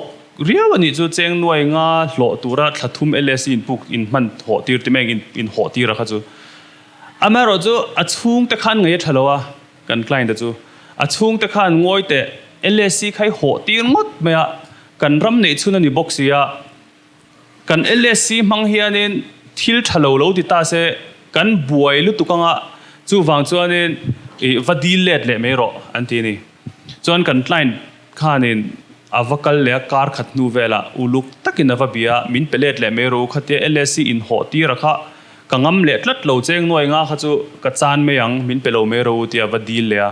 riau a nih chu cheng nuai nga hlawh tura thla thum LSC in puk in hman hawh tir ti mai in in hawh tir a kha chu. Amaherawh chu a chhungte khan ngei a tha lo a kan client te chu. A chhungte khan ngawi teh LSC kha i hawh tir ngawt mai a kan ram neih chhun a ni bawk si a. Kan LSC hmang hianin thil tha lo lo ti ta se. kan buai lutuk anga chuvang chuanin ih va dil let leh mai rawh an ti a ni. Chuan kan client khanin a va kal leh a kar khat hnu velah uluk takin a va bia a, min pe let leh mai rawh u khatia LSC inhawh tir a kha ka ngam leh tlat lo cheng nuai nga kha chu ka chan mai ang min pe lo mai rawh u tia va dil leh a.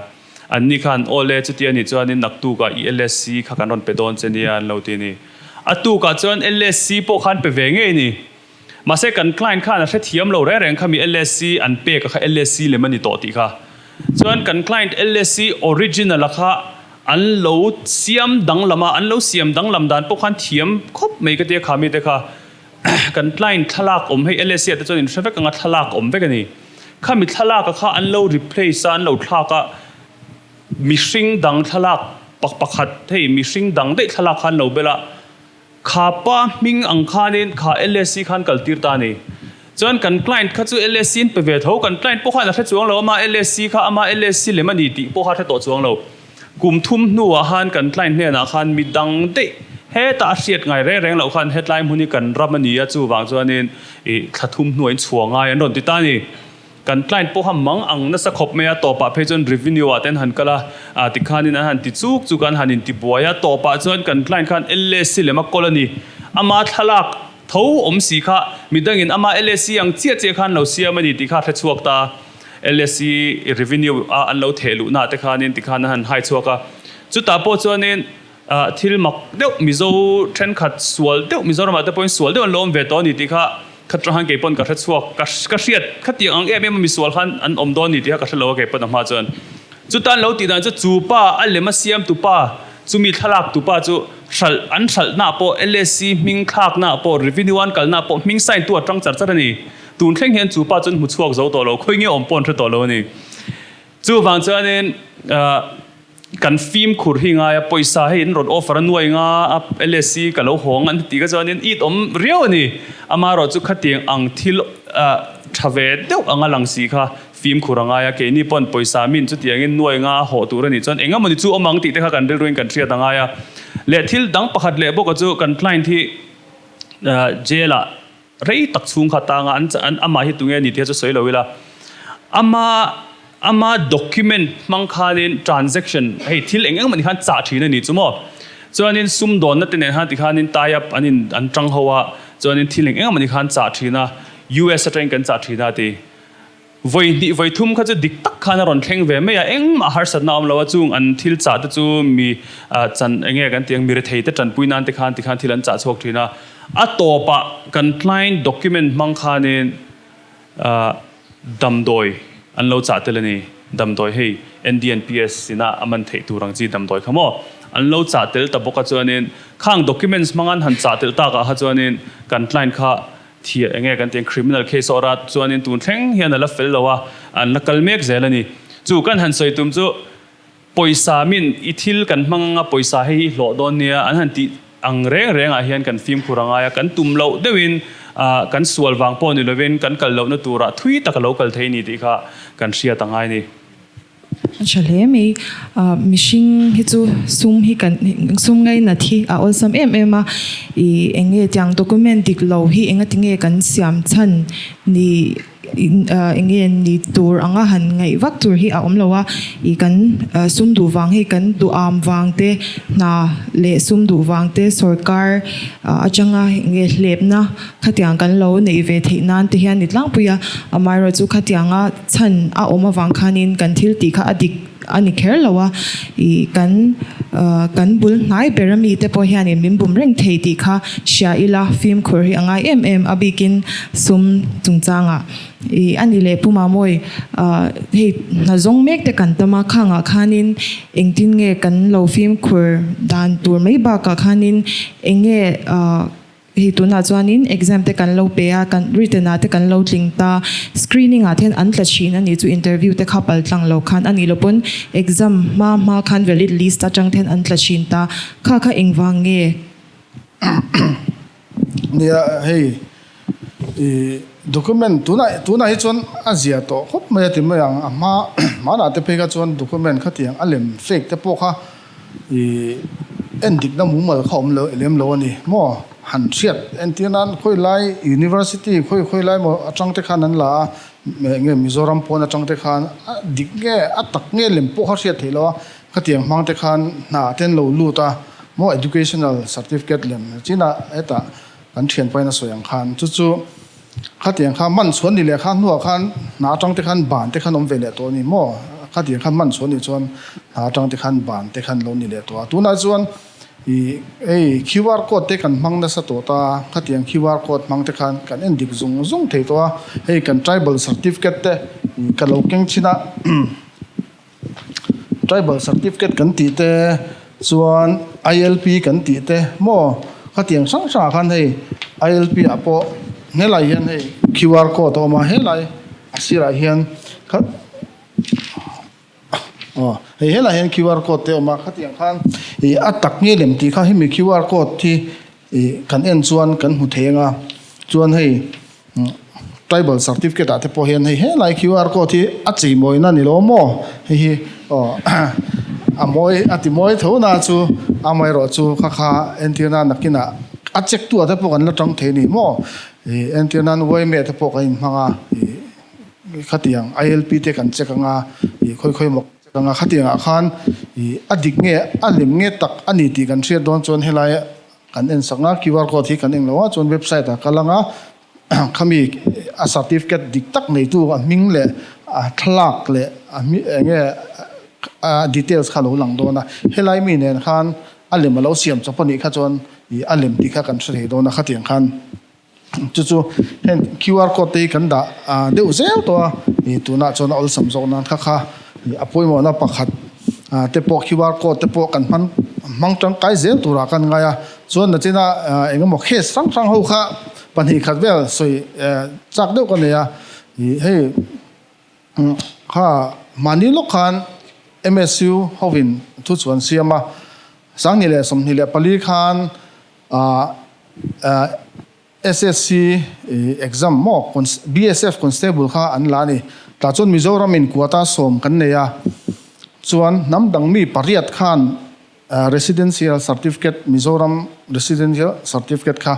Anni khan aw le chutia nih chuanin naktukah i LSC kha kan rawn pe dawn che nia an lo ti a ni. A tukah chuan LSC pawh khan pe ve ngei a ni. Mahse kan client khan a hrethiam lo reng reng khami LSC an pek a kha LSC lem a ni tawh tih kha. Chuan kan client LSC original a kha an lo siam danglam a, an lo siam danglam dan pawh khan thiam khawp mai ka tia khami te kha. Kan client thlalak awm hei LSC ah te chuan in hre vek anga thlalak awm vek a ni. Khami thlalak a kha an lo replace a, an lo thlak a, mihring dang thlalak pakhat hei mihring dang daih thlalak kha an lo bel a. Kha pa hming ang khanin kha LSC khan kal tir ta a ni. Chuan kan client kha chu LSC in pe ve tho, kan client pawh khan a hre chuang lo, ama LSC kha ama LSC lem a ni tih pawh kha a hre tawh chuang lo. Kum thum hnuah khan kan client hnenah khan mi dang daih hetah a hriat ngai reng reng loh khan hetlai hmun hi kan ram a ni a, chuvang chuanin ih thla thum hnuah in chhuah ngai an rawn ti ta a ni. Kan client pawh kha mang ang nasa khawp mai a, tawpah phei chuan revenue ah te an han kal a, ah tikhanin an han ti chuk chuk a, an han intibuai a, tawpah chuan kan client khan LAC lem a kawl a ni. Ama thlalak tho awm si kha midangin ama LAC ang chiah chiah khan lo siam a ni tih kha a hre chhuak ta a, LAC revenue a an lo theh luhna ah te khanin tikhan an han hai chhuak a, chutah pawh chuanin Ah thil mak deuh Mizo thenkhat sual deuh Mizoramah te pawhin sual deuh an lo awm ve tawh a ni tih kha kha tang kei pawn ka hre chhuak ka ka hriat khatiang ang em em a misual khan an awm dawn a ni tih kha ka hre lo a kei pawn a hma chuan chuta an lo tih dan chu chu pa a lem a siam tu pa chumi thlalak tu pa chu hralh an hralhna pawh LSC hming thlakna pawh revenue an kalna pawh hming sign tu a tang char char a ni tun thleng hian chu pa chu an hmu chhuak zo tawh lo khawi nge awm pawh an hre tawh lo a ni chuvang chuanin ah Kan fimkhur hi ngai a, pawisa hei an rawn offer a nuai nga a, LSC ka lo hawng an ti kha chuanin it awm riau a ni. Amaherawh chu khatiang ang thil tha ve deuh anga lang si kha fimkhur a ngai a, keini pawn pawisa min chutiangin nuai nga a hawh tur a nih chuan eng emawni chu awm ang tih te kha kan rilruin kan hriat a ngai a. Leh thil dang pakhat leh bawk a chu kan client hi jail ah Rei tak chhung kha tanga an an amah hi tunge ni tih kha chu sawi lo ila, ama ama document hmang khanin transaction hei thil eng eng mah ni khan chah thin a ni chu maw. Chuanin sumdawnna te nen khan tikhanin tie up an in an tang ho a, chuanin thil eng eng mah ni khan chah thin a, US atangin kan chah thin a ti. Vawi hnih vawi thum kha chu dik tak khan a rawn thleng ve mai a, engmah harsatna a awm lo a, chung an thil chah te chu mi chan eng nge kan tih ang mi rethei te tanpui nan te khan tikhan thil an chah chhuak thin a, a tawpah kan client document hmang khanin damdawi an lo chah tel a ni, damdawi hei NDNPS ina a man theih tur ang chi damdawi kha maw an lo chah tel ta bawk a chuanin khang documents hmang an han chah tel takah kha chuanin kan client kha Thiah enge kan tih ang criminal case awrh a chuanin tun thleng hian a la fel lo a, an la kal mek zel a ni. Chu kan han sawi tum chu pawisa min i thil kan hmang anga pawisa hei hi hlawh dawn nia an han tih ang reng rengah hian kan fimkhur a ngai a, kan tum loh deuhin kan sual vang pawh ni lovin kan kal lohna turah thui tak a lo kal thei a ni tih kha kan hriat a ngai a ni. A tha hle mai. Mihring hi chu sum hi kan sum ngainat hi a awlsam em em a. Ih eng nge tiang document dik lo hi engati nge kan siam chhan ni eng nge ni tur anga han ngaih vak tur hi a awm lo a. Ih kan sum duh vang hi kan duham vang te hna leh sum duh vang te sorkar atanga eng nge hlepna khatiang kan lo neih ve theih nan te hian ni tlangpui a. Amaherawhchu khatianga Chhan a awm avang khanin kan thil tih kha a dik a ni kher lo a, ih kan kan bul hnai ber ami te pawh hianin min bum reng thei tih kha hria ila fimkhur hi a ngai em em a bikin sum chungchangah. Ih a ni leh Pu Mamawi hei hna zawng mek te kan tam a, khangah khanin engtin nge kan lo fimkhur dan tur mai bakah khanin eng nge Hei tunah chuanin exam te kan lo pe a, kan written ah te kan lo tling ta, screening ah te hian an tla thin a nih chu interview te kha pal tlang lo khan a nih loh pawn exam hma hma khan valid list atang te hian an tla thin ta, kha kha engvang nge? Nia hei i document tunah tunah hi chuan a zia tawh khawp mai a ti mai ang, a hma hmanah te phei kha chuan document khatiang a lem fake te pawh kha I en dikna mumal kha awm lo lem lo a ni maw? Han hriat entir nan khawi lai University khawi khawi lai maw atang te khan an la a, Enge Mizoram pawn atang te khan a dik nge a tak nge lem pawh kha hriat theih loh a, khatiang hmang te khan hna te an lo lut a maw educational certificate lem chinah hetah kan thianpain a sawi ang khan chu chu khatiang kha man chhuan ni leh kha hnuah khan hna atang te khan ban te khan awm ve leh tawh a ni maw khatiang khan man chhuan nih chuan hna atang te khan ban te khan lo ni leh tawh a tunah chuan Ih, hei QR code te kan hmang nasa tawh ta, khatiang QR code hmang te khan kan en dik zung zung thei tawh a, hei kan tribal certificate te ka lo keng thin a, tribal certificate kan tih te chuan ILP kan tih te maw khatiang hrang hrang ah khan hei ILP ah pawh helai hian hei QR code a awm a, helai a sirah hian kha. Aw, hei helai hian QR code te a awm a, khatiang khan ih a tak nge lem tih kha hemi QR code hi ih kan en chuan kan hmu thei ang a, chuan hei tribal certificate ah te pawh hian hei helai QR code hi a chei mawina ni lo maw hei hi aw a mawi a ti mawi tho na chu amaherawh chu kha kha entirna nakinah a check tu ah te pawh kan la tang thei a ni maw ih entirna yma te pawh kan inhmang a ih. Khatiang ILP te kan check anga ih khawi khawi maw kan check anga khatiang ah khan ih a dik nge a lem nge tak a ni tih kan hriat dawn chuan helai kan en sak nga QR code hi kan eng lo a chuan website ah kal anga khami a certificate dik tak neitu a hming leh a thlalak leh a hming eng nge a details kha a lo lang dawn a helai mi nen khan a lem a lo siam chawp a nih kha chuan ih a lem tih kha kan hre thei dawn a khatiang khan. Chu chu heng QR code te hi kan dah deuh zel tawh a, ih tunah chuan a awlsam zawk nan kha kha a pawimawhna pakhat te pawh QR code te pawh kan hman hmang tangkai zel turah kan ngai a, chuan nachina eng emaw case hrang hrang ho kha pahnih khat vel sawi chak deuh ka nei a, ih hei kha mahni lawk khan MSU hovin thu chu an siam a, 2024 khan. SSC exam maw BSF constable kha an la a ni. Tah chuan Mizoram in quota sawm kan nei a, chuan hnam dang mi pariat khan residential certificate Mizoram residential certificate kha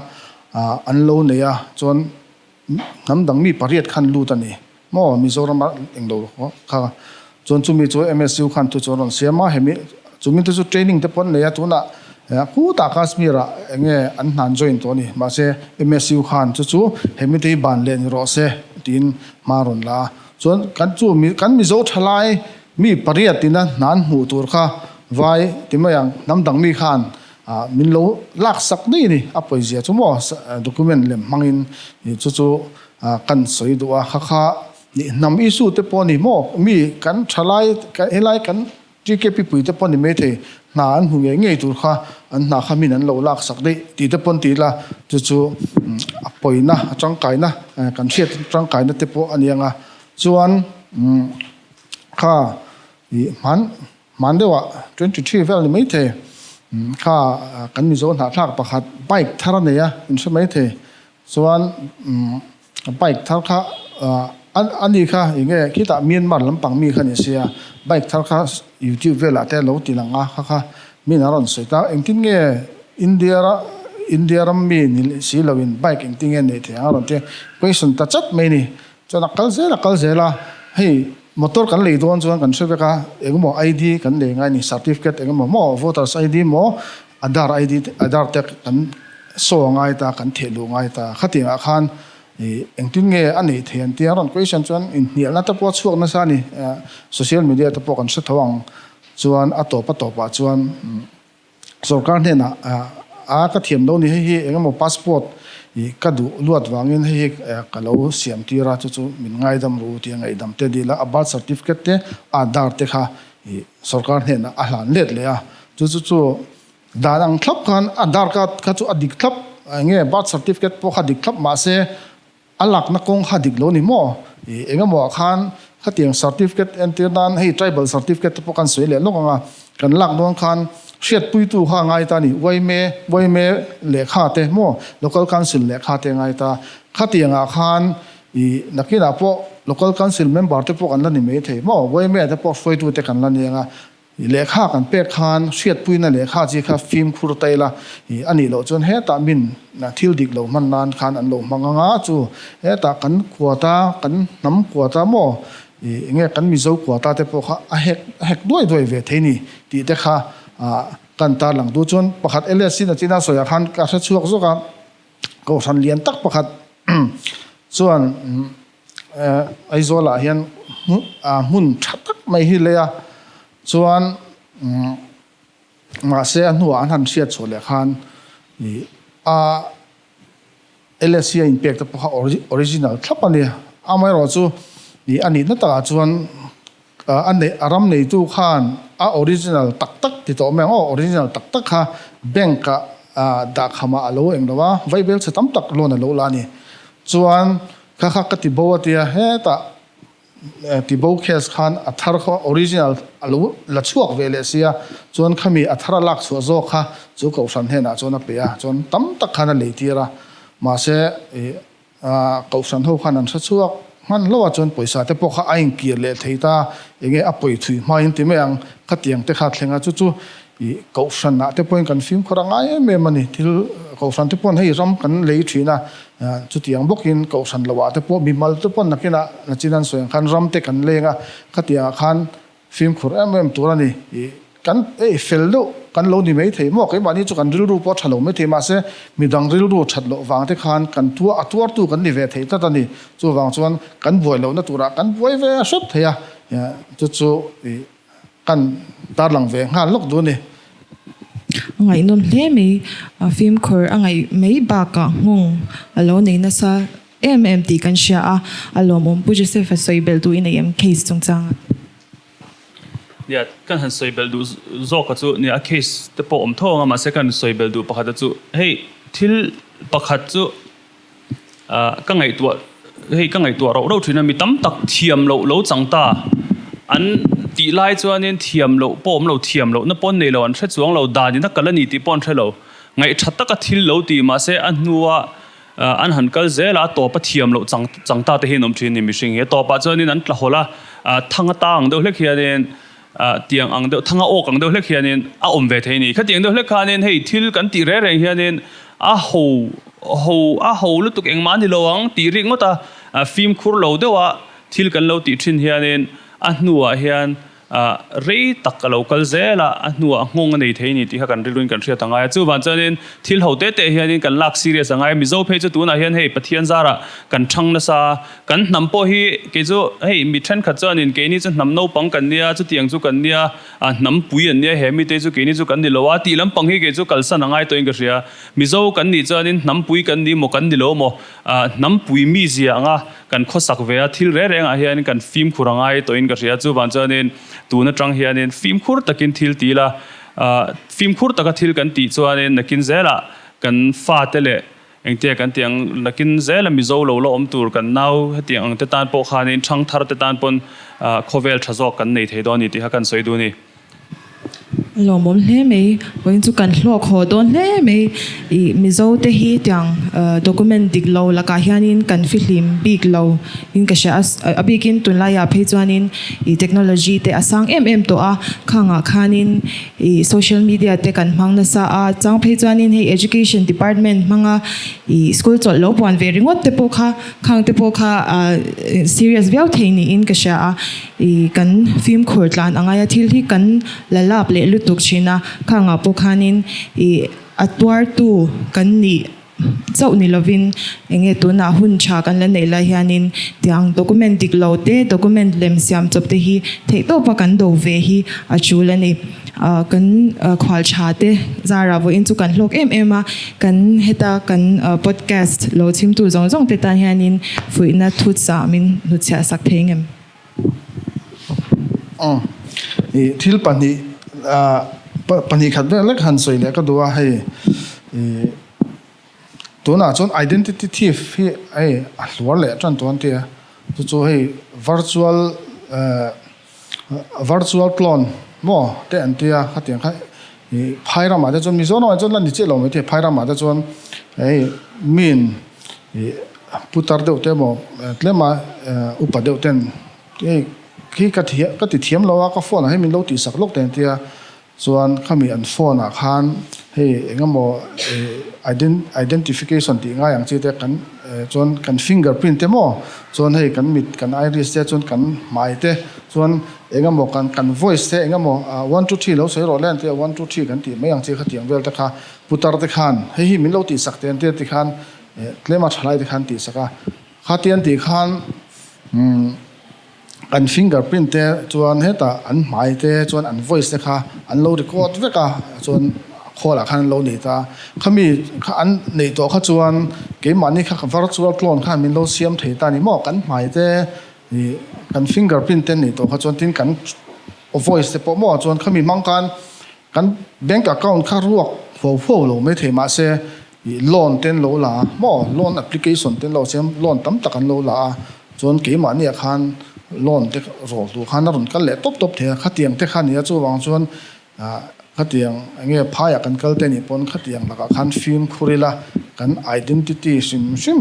an lo nei a, chuan Hnam dang mi pariat khan lut a ni maw Mizoram a englo kha chuan chumi chu MSU khan thu chu an rawn siam a hemi chumi te chu training te pawh an nei a tunah khutah Kashmir ah enge an hna an join tawh a ni mahse MSU khan chu chu hemi te hi ban leh ni rawh se tiin hma a rawn la a chuan kan chu kan Mizo thalai mi pariat ina hna an hmuh tur kha vai ti mai ang hnam dang mi khan Ah min lo lak sak daih a ni, a pawizia chu maw document lem hmangin chu chu kan sawi duh a, kha kha hnam issue te pawh a ni maw, mi kan thalai helai kan TKP pui te pawh a ni maithei, hna an hmu ngei ngei tur kha an hna kha min an lo lak sak daih tih te pawh an ti ila chu chu a pawina a tangkaina kan hriat tangkaina te pawh a ni ang a, chuan kha ih hman. Hman deuhah 23 vel ni maithei kha kan Mizo hnahthlak pakhat bike thar a nei a, in hre maithei. Chuan bike thar kha a ni kha eng nge khitah Myanmar lampang mi kha ni sia, bike thar kha YouTube velah te a lo ti lang a, kha kha min a rawn sawi ta. Engtin nge India India ram mi ni si loin bike engtin nge neih theih ang a rawn ti a, question ta chat mai ni. Chuan a kal zel a kal zel a, hei motor kan lei dawn chuan kan hre vek a, engemaw ID kan lei ngai a ni, certificate engemaw maw, voters ID maw, Aadhaar ID te, Aadhaar te kan show a ngai ta, kan theh luh ngai ta, khatiang ah khan ih engtin nge a neih theih an tia rawn question chuan inhnialna te pawh a chhuak nasa a ni, social media te pawh kan hre tho ang chuan a tawp a tawp ah chuan. Sorkar hnenah a ka thiam lo ni hei hi engemaw passport ih ka duh luat vangin hei hi ka lo siam tir a chu chu min ngaidam ru tih a ngaihdam te dil a, a birth certificate te Aadhaar te kha ih sorkar hnenah a hlan let leh a chu chu chu dan ang thlap khan Aadhaar card kha chu a dik thlap enge birth certificate pawh kha dik thlap mahse A lakna kawng kha dik lo ni maw? Ih, eng emaw ah khan khatiang certificate entir nan hei tribal certificate te pawh kan sawi leh lawk ang a, kan lak dawn khan hriatpuitu kha a ngai ta a ni, Uaime, Uaime lehkha te maw, Local Council lehkha te a ngai ta. Khatiang ah khan ih, nakinah pawh Local Council member te pawh kan la ni mai thei maw, Uaime te pawh hruaitu te kan la ni ang a. Lehkha kan pek khan hriatpuina lehkha chi kha fimkhur ta ila a nih loh chuan hetah min thil dik lo hman nan khan an lo hmang anga chu hetah kan kuata kan hnam kuata maw enge kan Mizo kuata te pawh kha a hek a hek duai duai ve thei ni tih te kha kan tarlang duh chuan pakhat LSC na china sawiah khan ka hre chhuak zawk a Kohhran lian tak pakhat chuan Aizawlah hian hmun tha tak mai hi lei a, chuan mahse a hnuah an han hriat chhuah leh khan a LSC a inpek te pawh kha original thlap a ni. Amaherawhchu a nihna takah chuan A neih a ram neitu khan a original tak tak ti tawh mai ang aw, original tak tak kha bank ah dahkhamah a lo eng lo a, vaibel chhe tam tak loan a lo la a ni. Chuan kha kha ka ti bo a tia, hetah ti bo case khan a thar kha original a lo la chhuak ve leh sia, chuan khami a thar a lak chhuah zawk kha chu kohhran hnenah chuan a pe a, chuan tam tak khan a lei tir a, mahse ih Kohhran ho khan an hre chhuak hman hlauh a, chuan pawisa te pawh kha a inkir leh thei ta, enge a pawi thui hmain ti mai ang, khatiang te kha thleng a, chu chu ih kohhran ah te pawhin kan fimkhur a ngai em em a ni, thil kohhran te pawhin hei ram kan lei thin a, chutiang bawkin kohhran lo ah te pawh mimal te pawh nakinah nachin an sawi ang khan ram te kan leng a, khatiang ah khan Fimkhur em em tur a ni. Ih, kan ei fel deuh kan lo ni mai thei maw? Keimahni chu kan rilru pawh a tha lo mai thei mahse midang rilru that loh vang te khan kan tua a tuartu kan ni ve thei tlat a ni. Chuvang chuan kan buai lohna turah kan buai ve hrep thei a, chu chu ih kan tarlang ve nghal lawk duh a ni. A ngaihnawm hle mai, fimkhur a ngaih mai bakah nghawng a lo nei nasa Em em tih kan hria a, a lawmawm Pu Joseph-a sawi belh duh i nei em case chungchanga? Nia, kan han sawi belh duh zawka chu nia a case te pawh awm tho ang a, mahse kan sawi belh duh pakhata chu hei thil pakhat chu ah ka ngaihtuah hei ka ngaihtuah rauh rauh thin a, mi tam tak thiam loh lo chang ta an tih lai chuanin thiam loh pawh awm lo, thiam lohna pawh an nei lo, an hre chuang lo, dan in a kal a ni tih pawh an hre lo, ngaih tha taka thil lo ti mahse a hnua An han kal zel a, a tawp a thiam loh chang chang ta te hi an awm thin a ni mihring hi. A tawpah chuanin an tla hawlh a, thang a tang ang deuh hlek hianin tiang ang deuh, thang a awk ang deuh hlek hianin a awm ve thei a ni. Khatiang deuh hlek khanin hei thil kan tih reng reng hianin a ho ho a ho lutuk engmah a ni lo ang tih rik ngawt a, fimkhur lo deuha thil kan lo tih thin hianin a hnuah hian Rei tak a lo kal zel a, a hnuah nghawng a nei thei a ni tih kha kan rilruin kan hriat a ngai a. Chuvang chuanin thil ho te te hianin kan lak serious a ngai a. Mizo phei chu tunah hian hei Pathian zarah kan thang nasa a, kan hnam pawh hi kei chu hei mi thenkhat chuanin keini chu hnam naupang kan nia, chutiang chu kan nia, hnam pui an nia he mite chu keini chu kan ni lo a tih lampang hi kei chu kalsan a ngai tawhin ka hria. Mizo kan nih chuanin hnam pui kan ni maw kan ni lo maw, hnam pui mizia anga Kan khawsak ve a, thil reng rengah hianin kan fimkhur a ngai tawhin ka hria. Chuvang chuanin tun atang hianin fimkhur takin thil ti ila, fimkhur taka thil kan tih chuanin nakin zelah kan fate leh engtia kan tih ang nakin zela Mizo lo la awm tur kan nau hetiang ang te tan pawh khanin thangthar te tan pawn khawvel tha zawk kan nei thei dawn a ni tih kha kan sawi duh a ni. Lawmawm hle mai, vawiin chu kan hlawk haw dawn hle mai. Ih Mizo te hi tiang document dik lo lakah hianin kan fihlim bik lo in ka hria a, a bikin tunlaiah phei chuanin ih technology te a sang em em tawh a, khangah khanin ih social media te kan hmang nasa a, chang phei chuanin hei education department hmanga ih school chawlh lo puan ve ringawt te pawh kha khang te pawh kha serious viau thei niin ka hria a. I kan fimkhur tlan a ngai a, thil hi kan la lap leh lutuk thin a, khangah pawh khanin i a tuartu kan nih chauh ni lovin eng nge tunah hun tha kan la neih lai hianin tiang document dik lo te, document lem siam chawp te hi theih tawpa kan do ve hi a tul a ni. Kan khual tha te zarah vawiin chu kan hlawk em em a, kan heta kan podcast lo chhimtu zawng zawng te tan hianin fuihna thutsa min hnutchhiah sak thei ngem? I thil pahnih pahnih khat vel lek han sawi leh ka duh a hei i tunah chuan identity thief hi hei a hluar leh tan tawh an ti a chu chu hei virtual virtual clone maw te an tia khatiang kha i phai ramah te chuan Mizoramah chuan la ni chiah lo mai thei phai ramah te chuan hei min I putar deuh te emaw tlema upa deuh ten hei khi ka ka ti thiam lo a, ka phone ah hian min lo tihsak lawk teh an ti a, chuan khami an phone ah khan hei eng emaw identification tih ngai ang chi te kan chuan kan finger print te maw chuan hei kan mit kan iris te chuan kan hmai te chuan eng emaw kan kan voice te eng emaw 1 2 3 lo sawi rawh le an ti a 1 2 3 kan tih mai ang chi khatiang vel te kha putar te khan hei hi min lo tihsak teh an ti a tikhan tlema thalai te khan tihsak a khatiang tih khan umm. An finger print te chuan hetah an hmai te chuan an voice te kha an lo record vek a, chuan call ah khan an lo nei ta. Khami kha an neih tawh kha chuan keimahni kha virtual clone khan min lo siam thei ta ni maw? Kan hmai te ih kan finger print te neih tawh kha chuan tin kan voice te pawh maw chuan khami hmang khan Kan bank account kha ruak huau huau lo mai thei mahse ih loan te an lo la a maw loan application te an lo siam loan tam tak an lo la a chuan keimahni ah khan loan te rawl tur khan a rawn kal leh tawp tawp thei a khatiang te kha a ni a chuvang chuan ah khatiang eng nge phaiah kan kal te nih pawn khatiang lakah khan fimkhur ila kan identity hrim hrim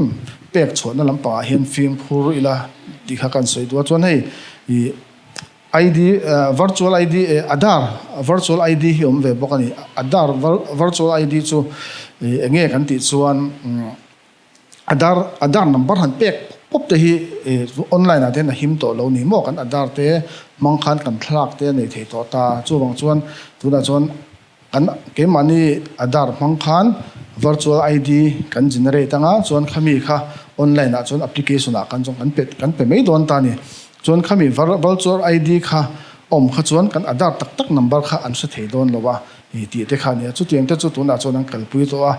pek chhuahna lampangah hian fimkhur ila tih kha kan sawi duh a chuan hei ih. ID, Virtual ID, Aadhaar Virtual ID hi awm ve bawk a ni. Aadhaar Virtual ID chu eng nge kan tih chuan Aadhaar Aadhaar number han pek pawp te hi online ah te hian a him tawh lo ni maw? Kan Aadhaar te hmang khan kan thlalak te a nei thei tawh ta. Chuvang chuan tunah chuan Kan keimahni Aadhaar hmang khan virtual ID kan generate anga chuan khami kha online ah chuan application ah kan chuan kan pe kan pe mai dawn ta a ni. Chuan khami virtual ID kha awm kha chuan kan Aadhaar tak tak number kha an hre thei dawn lo a ni tih te kha a ni a. Chutiang te chu tunah chuan an kalpui tawh a.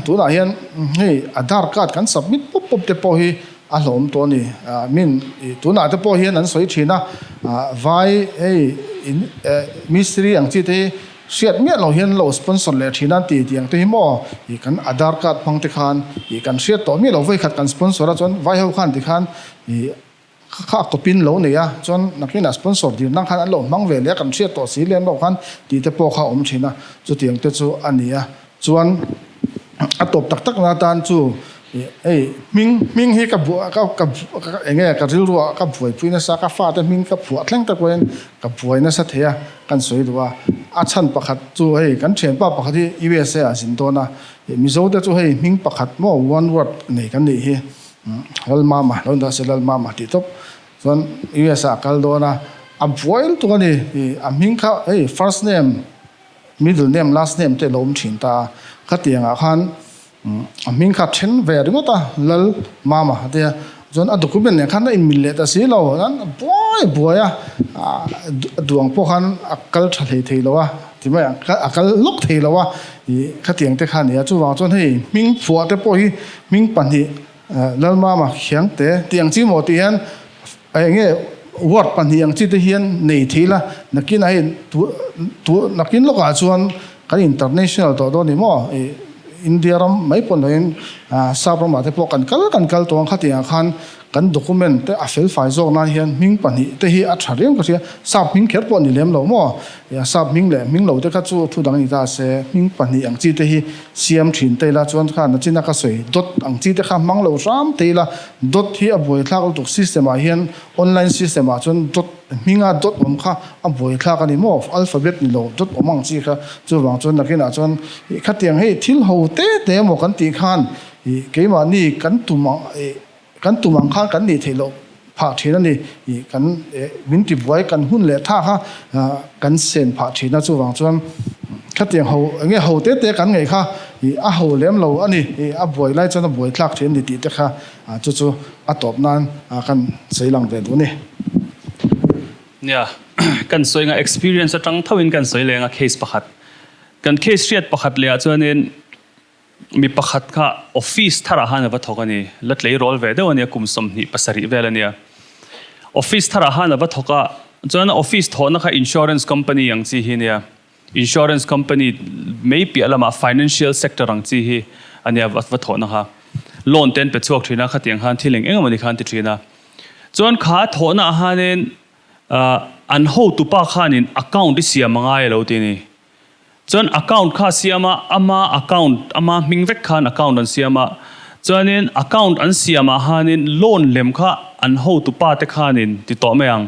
Tunah hian hei Aadhaar card kan submit pawp pawp te pawh hi a hlawm tawh a ni. Min tunah te pawh hian an sawi thin a, vai hei in mistiri ang chi te hi hriat miah lo hian lo sponsor leh thin a an ti tih ang te hi maw ih kan Aadhaar card hmang te khan ih kan hriat tawh miah lo vawikhat kan sponsor a chuan vai ho khan tikhan ih Kha a kawpin lo nei a, chuan nakinah sponsor dir nang khan an lo hmang ve leh a, kan hriat tawh si lem loh khan tih te pawh kha a awm thin a, chutiang te chu a ni a. Chuan a tawp tak tak na atan chu hei hming hming hi ka buai ka ka eng nge ka rilruah ka buaipui nasa, ka fate hming ka phuah thleng tak pawhin ka buai nasa thei a, kan sawi duh a. A chhan pakhat chu hei kan thianpa pakhat hi USA ah a zin dawn a, Mizo te chu hei hming pakhat maw one word nei kan nih hi. Lalmama, lo indah se Lalmama tih tawp chuan US ah a kal dawn a, a buai lutuk a ni, a hming kha hei first name, middle name, last name te a lo awm thin ta a, khatiang ah khan a hming kha a then ve ringawt a, Lalmama a tia, chuan a document nen khan a inmil leh ta si lo, chuan a buai buai a, a duang pawh khan a kal tha hlei thei lo a, ti mai ang, a kal lawk thei lo a, ih khatiang te kha a ni a, chuvang chuan hei hming phuah te pawh hi Hming pahnih Lalmama Khiangte tih ang chi maw tih hian eng nge word pahnih ang chi te hian nei thei ila nakinah hei tu tu nakin lawkah chuan kan international tawh dawn ni maw ih India ram mai pawh ni loin sap ramah te pawh kan kal kan kal tawh ang khatiangah khan Kan document te a felfai zawk nan hian hming pahnih te hi a tha riau ka hria. Sap hming kher pawh ni lem lo maw? Ia sap hming leh hming lo te kha chu thu dang ni ta se, hming pahnih ang chi te hi siam thin te ila chuan kha nachina ka sawi dot ang chi te kha hmang lo hram te ila dot hi a buaithlak lutuk system ah hian online system ah chuan dot hminga dot awm kha a buaithlak a ni maw? Alphabet ni lo dot awm ang chi kha chuvang chuan nakinah chuan khatiang hei thil ho te te emaw kan tih khan ih keimahni kan tum ang ih Kan tum ang khan kan nih theih loh phah thin a ni. Ih kan min ti buai kan hun leh tha kha kan sen phah thin a, chuvang chuan khatiang ho eng nge ho te te kan ngaih kha ih a ho lem lo a ni. Ih a buai lai chuan a buai thlak thin a ni tih te kha chu chu a tawp nan kan sawi lang ve duh a ni. Nia, kan sawi nga experience atang tho in kan sawi leng a case pakhat. Kan case hriat pakhat leh ah chuanin Mi pakhat kha office tharah khan a va thawk a ni. La tleirawl ve deuh a nia, kum 27 vel a nia. Office tharah khan a va thawk a, chuan a office thawhna kha insurance company ang chi hi a nia. Insurance company mai piah lamah financial sector ang chi hi a nia a va thawhna kha. Loan te an pe chhuak thin a, khatiang khan thil eng eng emawni khan ti thin a. Chuan kha thawhna ah khanin an hotupa khanin account i siam a ngai a lo ti a ni. Chuan account kha a siam a, ama account, ama hming vek khan account an siam a. Chuanin account an siam ah khanin loan lem kha an hotu pa te khanin ti tawh mai ang.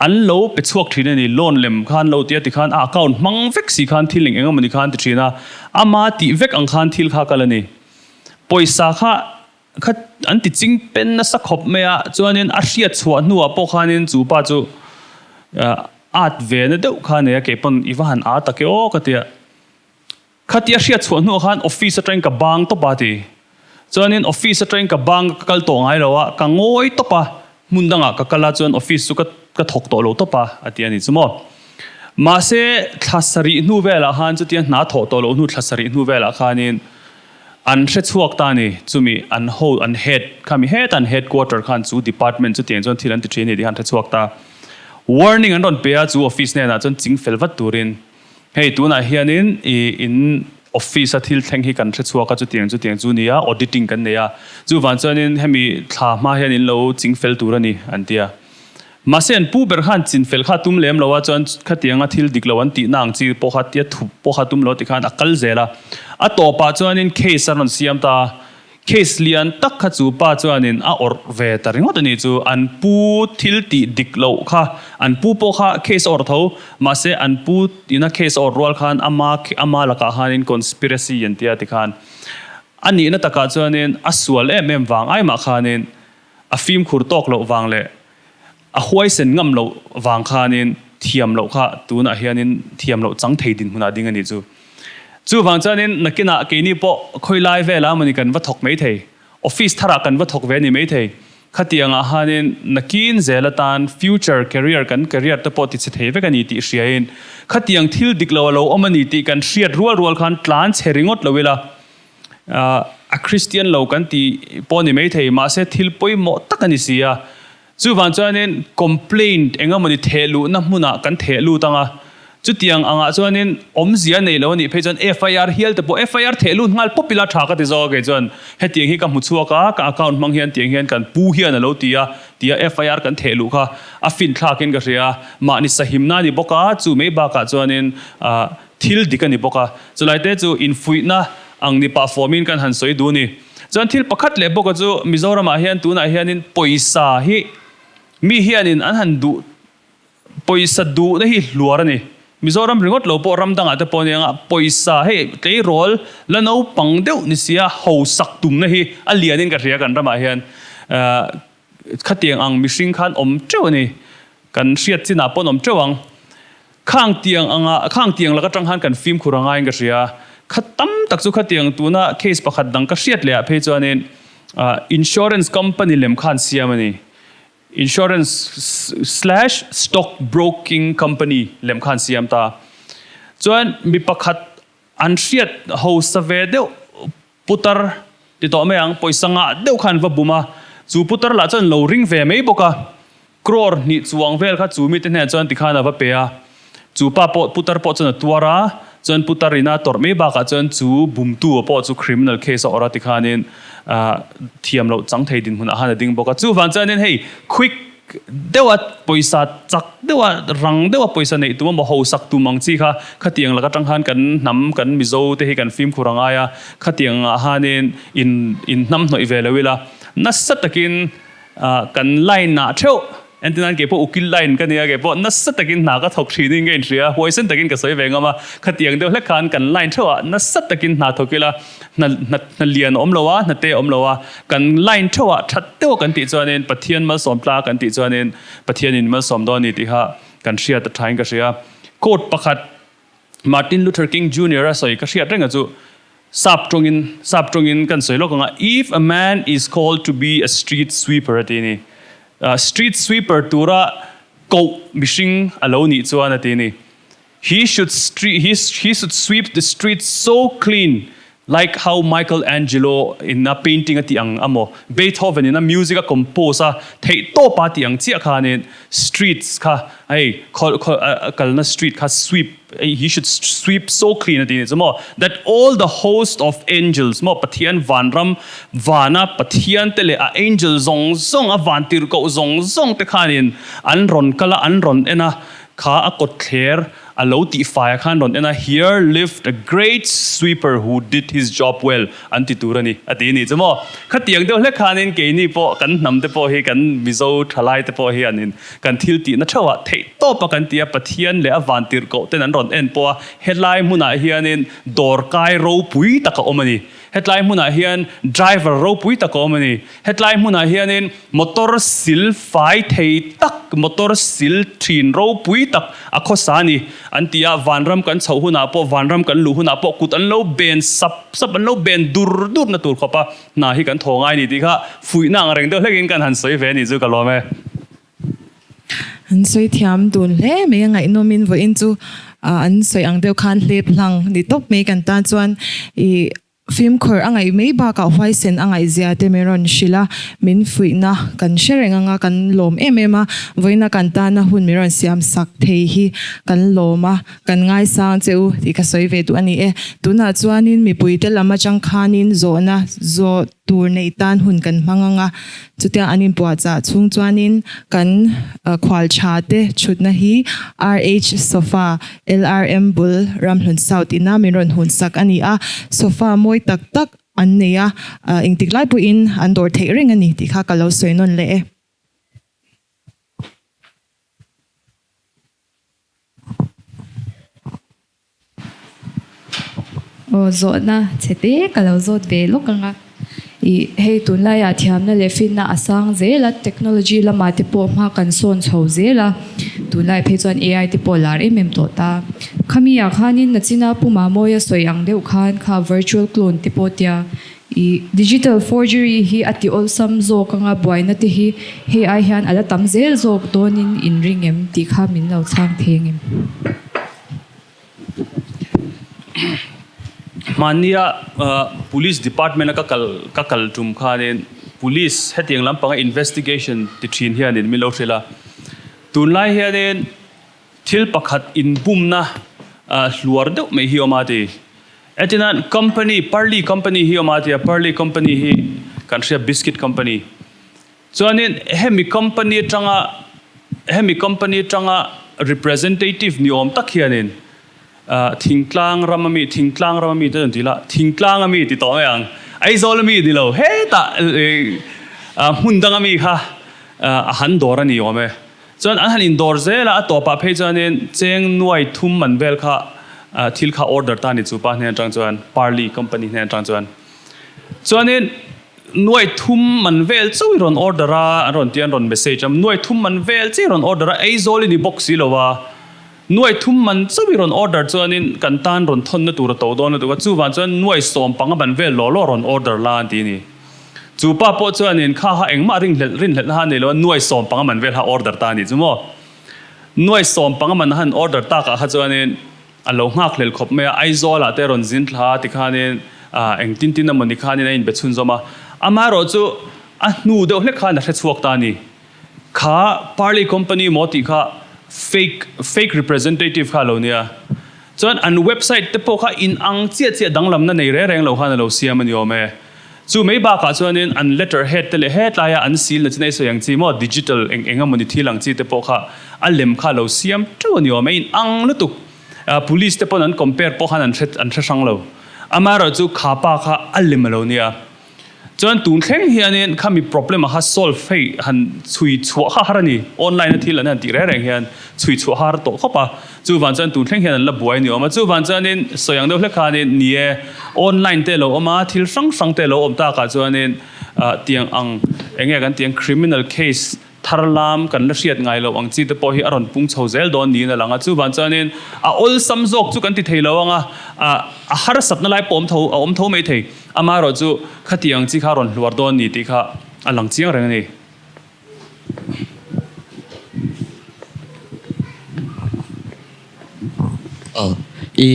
An lo pe chhuak thin a ni, loan lem khan lo tia tikhan a account hmang vek si khan thil eng eng emawni khan ti thin a, ama tih vek ang khan thil kha kal a ni. Pawisa kha kha an ti ching pen nasa khawp mai a, chuanin a hriat chhuah hnuah pawh khanin chu pa chu at ve na deuh kha a nei a, keipawn i va han a tak e aw ka tia. Khatia hriat chhuah hnuah khan office atangin ka bang tawp a ti. Chuanin office atangin ka bang ka kal tawh ngai lo a, ka ngawi tawp a, hmun dangah ka kal a chuan office chu ka ka thawk tawh lo tawp a a ti a ni chu maw. Mahse thla sarih hnu velah khan chutia hna thawh tawh loh hnu thla sarih hnu velah khanin an hre chhuak ta a ni, chumi an ho an head khami heta an headquarter khan chu department chutiang chuan thil an ti thin a ni tih khan hre chhuak ta. Warning an rawn pe a chu office hnenah chuan ching fel vat turin. Hei tunah hianin i in office a thil thleng hi kan hre chhuak a, chutiang chutiang chu nia auditing kan nei a, chuvang chuanin hemi thla hma hian in lo ching fel tur a ni an ti a. Mahse an pu ber khan chin fel kha tum lem lo a, chuan khatianga thil dik lo an tihna ang chi pawh kha tia thup pawh kha tum lo tikhan a kal zel a. A tawpah chuanin case a rawn siam ta a, Case lian tak kha chu pa chuanin a awrh ve ta ringawt a nih chu. An pu thil tih dik loh kha an pu pawh kha case a awrh tho, mahse an pu ina case a awrh rual khan ama ama lakah khanin conspiracy an tia tikhan a nihna takah chuanin a sual em em vang ai mah khanin a fimkhur tawk loh vang leh A huaisen ngam loh vang khanin thiam loh kha tunah hianin thiam loh chang thei dinhmunah ding a nih chu. Chuvang chuanin nakinah keini pawh khawilai velah mawni kan va thawk mai thei, office tharah kan va thawk ve a ni mai thei. Khatiangah khanin nakin zel atan future career kan career te pawh tichhe thei vek a ni tih hriain khatiang thil dik lo a lo awm a ni tih kan hriat rual rual khan tlan chhe ringawt lo ila a Christian lo kan tih pawh a ni mai thei mahse thil pawimawh tak a ni si a. Chuvang chuanin complaint eng emawni theh luhna hmunah kan theh lut ang a, chutiang angah chuanin awmzia nei lo a nih phei chuan FIR hial te pawh FIR theh lut nghal pawp ila tha ka ti zawk a kei chuan hetiang hi ka hmu chhuak a, ka account hmang hian tiang hian kan pu hian a lo ti a tia FIR kan theh luh kha a finthlakin ka hria a, mahni sahimna a ni bawk a, chu mai bakah chuanin ah thil dik a ni bawk a, chulai te chu infuihna ang ni pah fawmin kan han sawi duh a ni. Chuan thil pakhat leh bawka chu Mizoramah hian tunah hianin pawisa hi mi hianin an han duh pawisa duhna hi hluar a ni. Mizoram ringawt lo pawh ram dangah te pawh nia nga pawisa hei tleirawl la naupang deuh ni sia hausak tumna hi a lianin ka hria kan ramah hian. Khatiang ang mihring khan awm teuh a ni. Kan hriat chinah pawn awm teuh ang. Khang tiang anga khang tiang lak atang khan kan fimkhur a ngaiin ka hria. Kha tam tak chu khatiang tuna case pakhat dang ka hriat leh ah phei chuanin insurance company lem khan siam a ni. Insurance slash stock broking company lem khan siam ta. Chuan mi pakhat an hriat hausa ve deuh Putar ti tawh mai ang, pawisa ngah deuh khan va bum a, chu putar lah chuan lo ring ve mai bawk a, crore hnih chuang vel kha chu mite hnenah chuan tikhan a va pe a, chu pa pawh putar pawh chuan a tuar a, chuan putar ina tawrh mai bakah chuan chu bumtu a pawh chu criminal case a awrh a tikhanin thiam loh chang thei dinhmunah khan a ding bawk a, chuvang chuanin hei quick deuha pawisa chak deuha rang deuha pawisa neih tum emaw hausak tum ang chi kha khatiang lak atang khan kan hnam kan Mizo te hi kan fimkhur a ngai a, khatiang ah khanin in in hnam hnawih ve lo ila nasa takin ah kan line ah theuh entirnan keipawh ukil line ka nia keipawh nasa takin hna ka thawk thin in ka inhria huaisen takin ka sawi ve ngam a, khatiang deuh hlek khan kan line theuh ah nasa takin hna thawk ila hna hna hna lian a awm lo a hna te a awm lo a kan line theuh ah that deuh kan tih chuanin Pathian malsawm tla kan tih chuanin Pathianin malsawm dawn a ni tih kha kan hriat a thain ka hria. Quote pakhat Martin Luther King Junior a sawi ka hriat reng a chu sap tawngin sap tawngin kan sawi lawk ang a If a man is called to be a street sweeper a ti a ni. Street sweeper tura koh mihring a lo nih chuan a ti a ni. He should he he should sweep the streets so clean like how Michael Angelo in a painting a tih ang amaw Beethoven in a music a compose a theih tawp a tih ang chiah khanin streets kha hei khaw khaw a kalna street kha sweep he should sweep so clean a ti nih chu maw that all the host of angels maw Pathian vanram vana Pathian te leh a angel zawng zawng a vantirhkoh zawng zawng te khanin an rawn kal a an rawn en a Kha a kawt thler A lo tihfai ah khan rawn en a, Here lived a great sweeper who did his job well an ti tur a ni, a ti a nih chu maw. Khatiang deuh hlek khanin keini pawh kan hnam te pawh hi kan Mizo thalai te pawh hianin kan thil tihna theuh ah theih tawp a kan ti a, Pathian leh a vantirhkoh ten an rawn en pawh a, helai hmunah hianin dawrkai ropui tak a awm a ni. Hetlai hmunah hian driver ropui tak a awm a ni. Hetlai hmunah hianin motor sil fai thei tak, motor sil thin ropui tak a khawsa a ni an ti a. Vanram kan chhoh hunah pawh, vanram kan luh hunah pawh kut an lo ben sap sap, an lo ben dur dur na tur khawpa hna hi kan thaw ngai a ni tih kha fuihna ang reng deuh hlekin kan han sawi ve a nih chu ka lawm e. An sawi thiam dun hle mai a ngaihnawmin vawiin chu an sawi ang deuh khan hlep hlang ni tawp mai kan tan chuan ih fimkhur a ngaih mai bakah huaisen a ngaih zia te min rawn hrilh a, min fuihna kan hre reng anga kan lawm em em a, vawiina kan tana hun min rawn siam sak thei hi kan lawm a, kan ngaisang che u tih ka sawi ve duh a ni e. Tunah chuanin mipuite lam atang khanin zawhna zawh tur neih tan hun kan hmang ang a, chutia an inpuahchah chhung chuanin kan khual tha te thutna hi RH Sofa LRM bul Ramhlun South ina min rawn hun sak a ni a, sofa mawi tak tak an nei a, engtik lai pawhin an dawr theih reng a ni tih kha ka lo sawi nawn leh e. Aw zawhna chhe te ka lo zawt ve lawk ang a. Ih hei tunlaiah thiamna leh finna a sang zel a, technology lamah te pawh hma kan sawn chho zel a, tunlai phei chuan AI te pawh lar em em tawh ta. Khami ah khanin nachina Pu Mamawia sawi ang deuh khan kha virtual clone te pawh tia ih digital forgery hi a ti awlsam zawk anga buaina te hi hei ai hian a la tam zel zawk dawnin inring em tih kha min lo chhang thei ang em? Hmannia Police Department a ka kal ka kal tum khanin Police hetiang lampanga investigation ti thin hianin min lo hrilh a. Tunlai hianin thil pakhat inbumna hluar deuh mai hi awm a ti. Etinan company Parli company hi awm a ti a, Parli company hi kan hria biscuit company. Chuanin hemi company atanga hemi company atanga representative ni awm tak hianin thingtlang ram ami thingtlang ram ami te chuan ti ila thingtlang ami ti tawh mai ang Aizawl ami ni lo hetah hmun dang ami kha a han dawr a ni awm e. Chuan an han indawr zel a, a tawpah phei chuanin cheng nuai thum man vel kha thil kha order ta a ni chupa hnen atang chuan Parli company hnen atang chuan. Chuanin Nuai thum man vel chauh i rawn order a, an rawn ti a, an rawn message a, nuai thum man vel chiah i rawn order a, Aizawl i ni bawk si lo a, nuai thum man chauh i rawn order chuanin kan tan rawn thawnna tur a to dawn lutuk a, chuvang chuan nuai sawm panga man vel law law rawn order la an ti a ni. Chu pa pawh chuanin kha ha engmah ringhlelh rinhlelhna ha nei lo a, nuai 15 man vel ha order ta a nih chu maw. Nuai 15 man a han order takah kha chuanin, A lo nghak hlel khawp mai a, Aizawl ah te rawn zin thla a tikhanin engtin tin emaw ni khanin a inbe chhunzawm a. Amaherawh chu a hnu deuh hlek khan a hre chhuak ta a ni. Kha Parley Company maw tih kha fake fake representative kha a lo nia. Chuan an website te pawh kha inang chiah chiah danglamna nei reng reng lo khan a lo siam a ni awm e. Chu mai bakah chuanin an letter head te leh hetlaia an seal na chin ei sawi ang chi maw digital eng eng emawni thil ang chi te pawh kha a lem kha lo siam teuh a ni awm e, in ang lutuk. Police te pawn an compare pawh khan an hre an hre hrang lo. Amaherawhchu kha pa kha a lem a lo nia. Chuan tun thleng hianin khami problem a kha solve hei han chhui chhuah kha har a ni. Online a thil an han tih reng reng hian chhui chhuah har tawh khawp a. Chuvan chuan tun thleng hian an la buai a ni awm a, chuvan chuanin sawi ang deuh hlek khanin ni e, online te lo awm a, thil hrang hrang te lo awm takah chuanin tiang ang eng nge kan tih ang criminal case thar lam kan la hriat ngai loh ang chi te pawh hi a rawn pung chho zel dawn niin a lang a, chuvan chuanin a awlsam zawk chu kan ti thei lo ang a, a harsatna lai pawh awm tho a awm tho mai thei, amaherawhchu khatiang chi kha a rawn hluar dawn ni tih kha a lang chiang reng a ni. Aw, i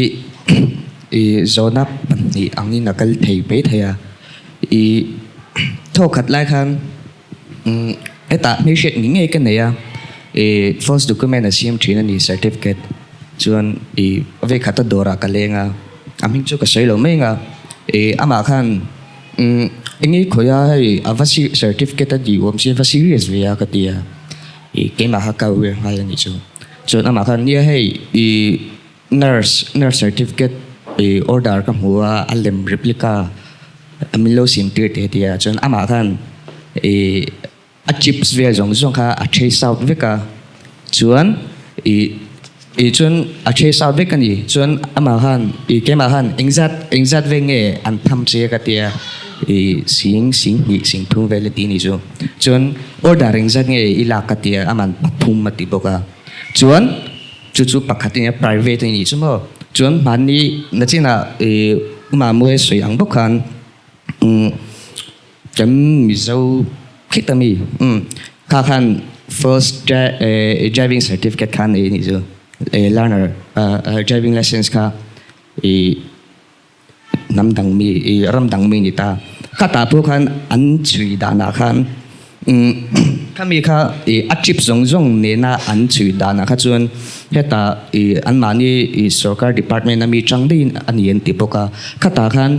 i zawhna pahnih angin a kal thei mai thei a. I thawk khat lai khan umm hetah hmelhriat ngei ngei ka nei a, i false document a siam thin a ni certificate chuan i veikhata dawrah ka leng a, a hming chu ka sawi lo mai ang a, i amah khan. Umm enge khawi a hei a va certificate a tih awm si a va serious ve a ka ti a, ih keimah kha ka aware nghal a nih chu. Chuan amah khan nia hei i nurse nurse certificate i order ka hmu a a lem replica min lo siam tir teh a ti a chuan amah khan i A chips vel zawng zawng kha a trace out vek a, chuan ih ih chuan a trace out vek a ni. Chuan amah khan ih keimah khan engzat engzat vel nge an tham che ka tia ih sing sing hnih sing thum vel a ti ni chu. Chuan order engzat nge i lak ka tia aman pathum a ti bawk a. Chuan chu chu pakhat a nia private a nih chu maw. Chuan hmanni nachinah ih Umamuai sawi ang bawk khan umm. Kan Mizo khit a mi? Umm kha khan first driving certificate kha nei a nih chu learner driving license kha ih hnam dang mi ih ram dang mi ni ta. Khatah pawh khan an chhui danah khan umm khami kha ih a chip zawng zawng nena an chhui danah kha chuan hetah ih anmahni ih sorkar department a mi chang daihin a ni an ti bawk a. Khatah khan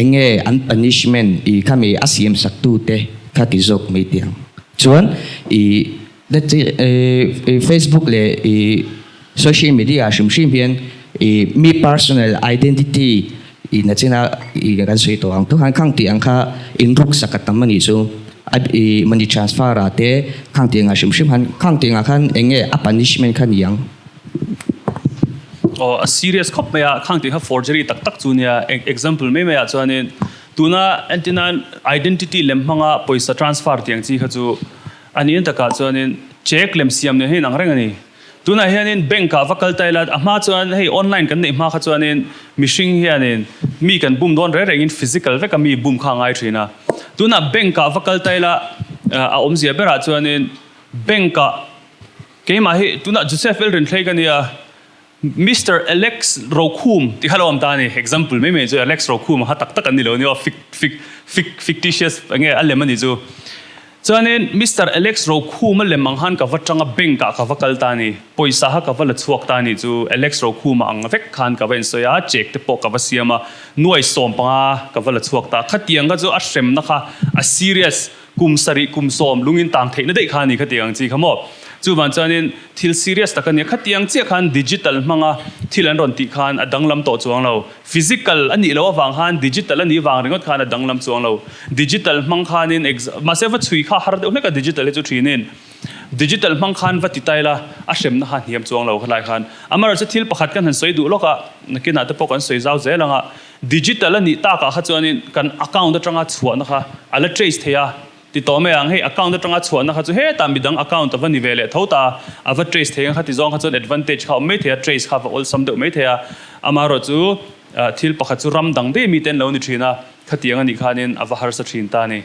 Eng nge an punishment i khami a siam sak tu te kha ti zawk mai tih ang. Chuan i let's say i Facebook leh i social media hrim hrim hian i mi personal identity i na china i kan sawi tawh ang tawh khan khang tih ang kha in ruk sak a tam a nih chu a i money transfer ah te khang tih ang ah hrim hrim khan khang tih ang ah khan eng nge a punishment kha ni ang. Aw a serious khawp mai a, khang tih kha forgery tak tak chu nia, example mai mai ah chuanin tuna entirnan identity lem hmanga pawisa transfer tih ang chi kha chu a ni takah chuanin check lem siam nen hian ang reng a ni. Tunah hianin bank ah va kal ta ila a hma chuan hei online kan neih hma kha chuanin mihring hianin mi kan bum dawn reng rengin physical veka mi bum kha a ngai thin a. Tunah bank ah va kal ta ila a awmzia berah chuanin bank ah Keimah hi tunah Joseph Elrinthlei ka nia, Mister Alex Rokhum tih kha lo awm ta a ni. Example mai mai chu Alex Rokhum kha tak tak an ni lo nia, fic fic fic fictitious eng nge a lem a ni chu. Chuanin Mister Alex Rokhum a lem ang khan ka va tang a, bank ah ka va kal ta a ni. Pawisa kha ka va la chhuak ta a ni chu Alex Rokhum a ang vek khan ka va insawi a, check te pawh ka va siam a, nuai 15 ka va la chhuak ta. Khatiang kha chu a hremna kha a serious. Kum sarih kum sawm lungin tang theihna daih kha a ni khatiang ang chi kha maw? Chuvang chuanin thil serious tak a nia. Khatiang chiah khan digital hmanga thil an rawn tih khan a danglam tawh chuang lo. Physical a nih loh avang khan digital a nih vang ringawt khan a danglam chuang lo. Digital hmang khanin mahse va chhui kha har deuh hlek a digital hi chu thinin. Digital hmang khan va ti tai la a hremna kha hniam chuang lo khalai khan. Amaherawhchu thil pakhat kan han sawi duh lawk a, nakinah te pawh kan sawi zau zel ang a. Digital a nih takah kha chuanin kan account atanga chhuahna kha a la trace thei a, ti tawh mai ang. Hei account atanga chhuahna kha chu hetah midang account a va ni ve leh tho ta, a va trace thei ang kha ti zawng kha chuan advantage kha a awm mai thei a, trace kha a va awlsam deuh mai thei a. Amaherawh chu thil pakhat chu ram dang daih mi te an lo ni thin a, khatiang a nih khanin a va harsa thin ta a ni.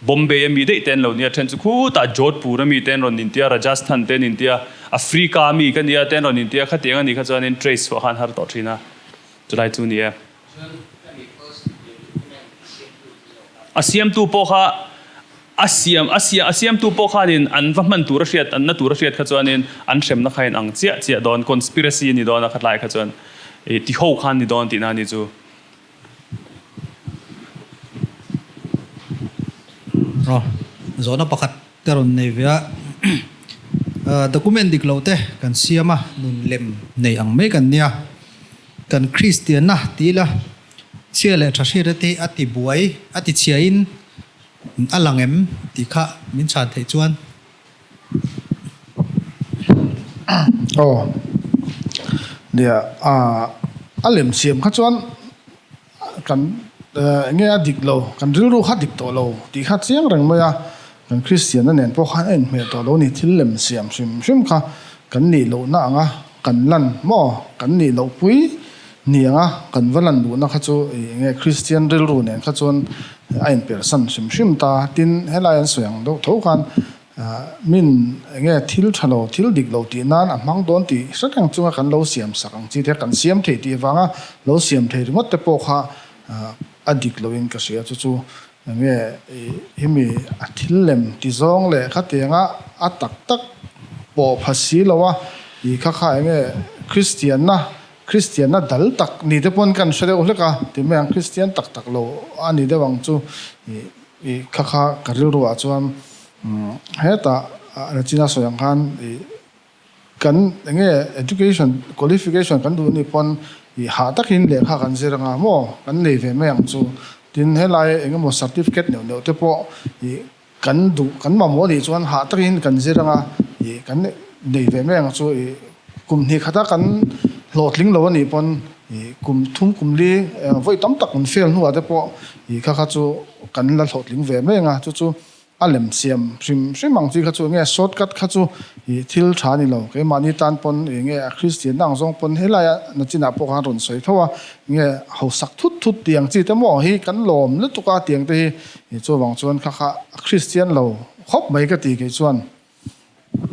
Bombay a mi daih te an lo nia, then chu khutah Jodhpur a mi te an rawn intia, Rajasthan te an intia, Africa a mi ka nia te an rawn intia, khatiang a nih kha chuanin trace chhuah kha an har tawh thin a. Chulai chu ni e. A siamtu pawh kha a siam a siam a siamtu pawh khanin an va hman tur a hriat an na tur a hriat kha chuanin an hremna kha in ang chiah chiah dawn conspiracy a ni dawn a khatlai kha chuan i ti ho khan ni dawn tihna a ni chu. Aw zawhna pakhat ka rawn nei ve a, document dik lo te kan siam a, nun lem nei ang mai kan nia. Kan Kristianna ti ila chhia leh tha hriat te hi a ti buai, a ti chhiain a lang em tih kha min chhan theih chuan. Aw, nia, a lem siam kha chuan Kan enge a dik lo, kan rilru kha dik tawh lo tih kha chiang reng mai a, kan Kristianna nen pawh khan a inhmeh tawh lo ni, thil lem siam hrim hrim kha kan nih lohna anga kan lan maw, kan nih loh pui ni anga kan va lan duhna kha chu enge Kristian rilru nen kha chuan a inperhsan hrim hrim ta, tin helai an sawi ang deuh tho khan Min enge thil tha lo, thil dik lo tih nan a hmang dawn tih hre reng chunga kan lo siam sak ang chi te, kan siam theih tih avanga lo siam thei ringawt te pawh kha a dik loin ka hria. Chu chu enge hemi a thil lem ti zawng leh khatianga a tak tak pawh pha si lo a, i kha kha enge Kristianna, Kristianna dal tak ni te pawn kan hre deuh hlek a, ti mai ang Kristian tak tak lo a ni deuh ang chu i kha kha ka rilruah chuan Hetah Regina sawi ang khan ih Kan enge education qualification kan duh anih pawn ih hah takin lehkha kan zir anga maw kan nei ve mai ang chu. Tin helai engemaw certificate neuh neuh te pawh ih kan duh kan mamawh anih chuan hah takin kan zir anga ih kan nei ve mai ang chu ih kum hnih khata kan hlawhtling lo anih pawn ih kum thum kum li vawi tam tak kan fail hnuah te pawh ih kha kha chu kan la hlawhtling ve mai anga chu chu A lem siam hrim hrim ang chi kha chu enge short cut kha chu ih thil tha a ni lo. Keimahni tan pawn enge a Christian na ang zawng pawn helaia nachinah pawh khan rawn sawi tho a, enge hausak thut thut tih ang chi te maw hi kan lawm lutuk a tiang te hi ih chuvang chuan kha kha a Christian lo khawp mai ka ti kei chuan.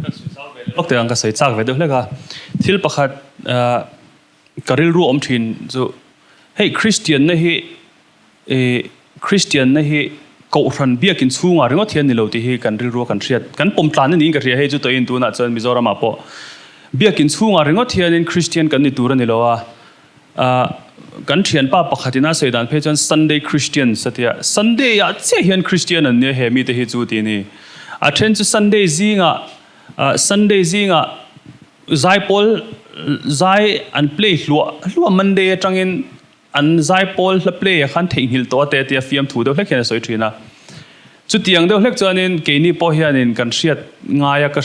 Ka sawi chak ve lawk teh ang ka sawi chak ve deuh hlek a, thil pakhat ka rilru awm thin chu hei Christian na hi I Kristianna hi Kohhran biakin chhungah ringawt hian ni lo tih hi kan rilrua kan hriat, kan pawm tlan a niin ka hria hei chu tawhin tunah chuan Mizoramah pawh biakin chhungah ringawt hianin Kristian kan ni tur a ni lo a, kan thianpa pakhatin a sawi dan phei chuan Sunday Christians a tia, Sunday ah chiah hian Kristian an nia he mite hi chu tih a ni. A then chu Sunday zingah, Sunday zingah zaipawl zai an play hluah hluah Monday atangin An zaipawl hla play a khan theihnghilh tawh a te tia fiamthu deuh hlek hian a sawi thin a. Chutiang deuh hlek chuanin keini pawh hianin kan hriat ngaia ka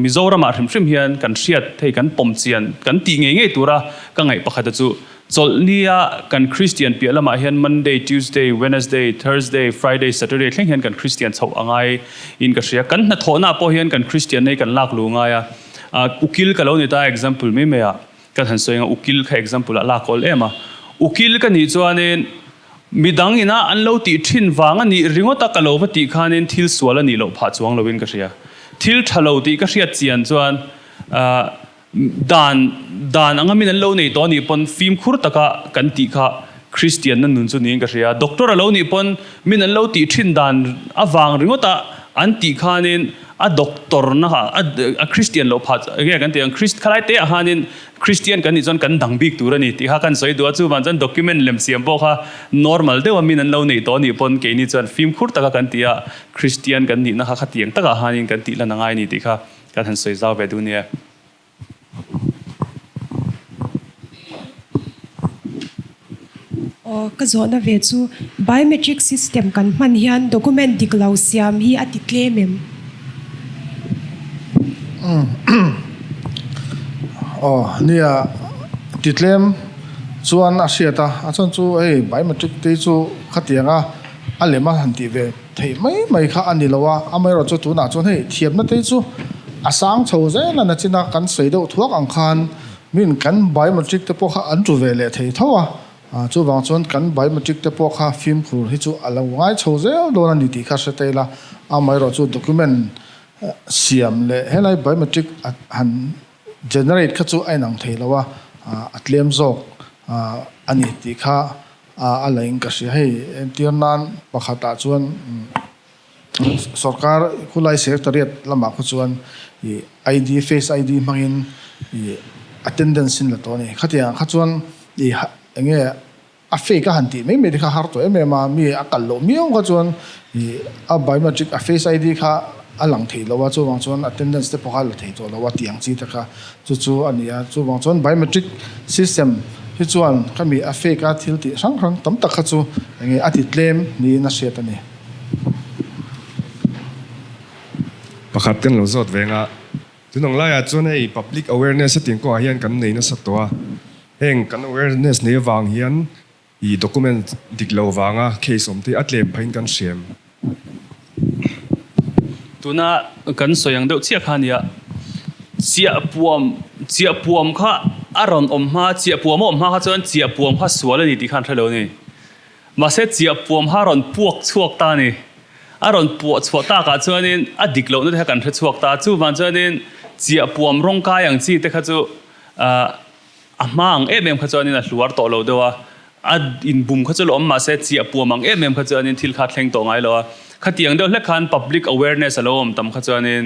Mizoramah hrim hrim hian kan hriat hei kan pawm chian kan tih ngei ngei tura ka ngaih pakhata chu chawlhnia kan Kristian piah lamah hian Monday, Tuesday, Wednesday, Thursday, Friday, Saturday thleng hian kan Kristian chhoh a ngai in ka hria. Kan hnathawhnaah pawh hian kan Kristian nei kan lak lu ngai a. Ukil ka lo ni ta example mai mai ah. Kan han sawi ang a, ukil kha example ah lak awl em a. Ukil ka nih chuanin midang ina an lo tih thin vang a nih ringawt a ka lo va tih khanin thil sual a nih loh phah chuang loin ka hria. Thil tha lo tih ka hriat chian chuan dan dan anga min an lo nei tawh a nih pawn fimkhur taka kan tih kha Kristian na nun chu niin ka hria. Doctor a lo nih pawn min an lo tih thin dan avang ringawt a an tih khanin A doctor na a Christian loh phah enge kan tih ang Christ khalai te ah khanin Christian kan nih chuan kan dang bik tur a ni tih kha kan sawi duh a chuvang chuan document lem siam pawh kha normal deuh a min an lo neih tawh anih pawn keini chuan fimkhur taka kan tih a Christian kan nihna kha khatiang takah khanin kan tih lan a ngai a ni tih kha kan han sawi zau ve duh nia. Aw, ka zawhna ve chu biometric system kan hman hian document dik lo siam hi a ti tlem em? Aw, nia, ti tlem chuan a hriat a, a chhan chu hei biometric te hi chu khatianga a lem a han tih ve. Theih mai mai kha a ni lo a, amaherawh chu tunah chuan hei thiamna te chu a sang chho zel a, nachina kan sawi deuh thuak ang khan min kan biometric te pawh kha an tu ve leh thei tho a, chuvang chuan kan biometric te pawh kha fimkhur hi chu a lo ngai chho zel dawn a ni tih kha hre ta ila, amaherawh chu document siam leh helai biometric han generate kha chu a inang thei lo a, a tlem zawk a ni tih kha A la in ka hria hei entir nan pakhat ah chuan sorkar khulai secretariat lamah khaw chuan ih ID face ID hmangin ih attendance in la tawh a ni khatiang ah kha chuan ih enge a fake a han tih mai mai te kha har tawh em em a mi a kal loh miau kha chuan ih a biometric a face ID kha a lang thei lo a chuvang chuan attendance te pawh kha la thei tawh lo a tih ang chi te kha Chu chu a ni a, chuvang chuan biometric system hi chuan khami a fake a thil tih hrang hrang tam tak kha chu enge a ti tlem niin a hriat a ni. Pakhat kan lo zawt veng a, tunang laiah chuan hei public awareness hetiang kawngah hian kan nei nasa tawh a, heng kan awareness nei avang hian I document dik lo vanga case awm te a tlem phahin kan hriam. Tuna kan sawi ang deuh chiah kha ania, chiahpuam, chiahpuam kha a rawn awm hma, chiahpuam a awm hma kha chuan chiahpuam kha sual a ni tih kha an hre lo a ni. Mahse chiahpuam kha a rawn puak chhuak ta a ni. A rawn puah chhuah takah chuanin a dik lohna te kha kan hre chhuak ta. Chuvang chuanin chiahpuam rawngkai ang chi te kha chu ah A hma ang em em kha chuanin a hluar tawh lo deuh a, a inbum kha chu la awm mahse chiah puam ang em em kha chuanin thil kha a thleng tawh ngai lo a. Khatiang deuh hlek khan public awareness a lo awm tam kha chuanin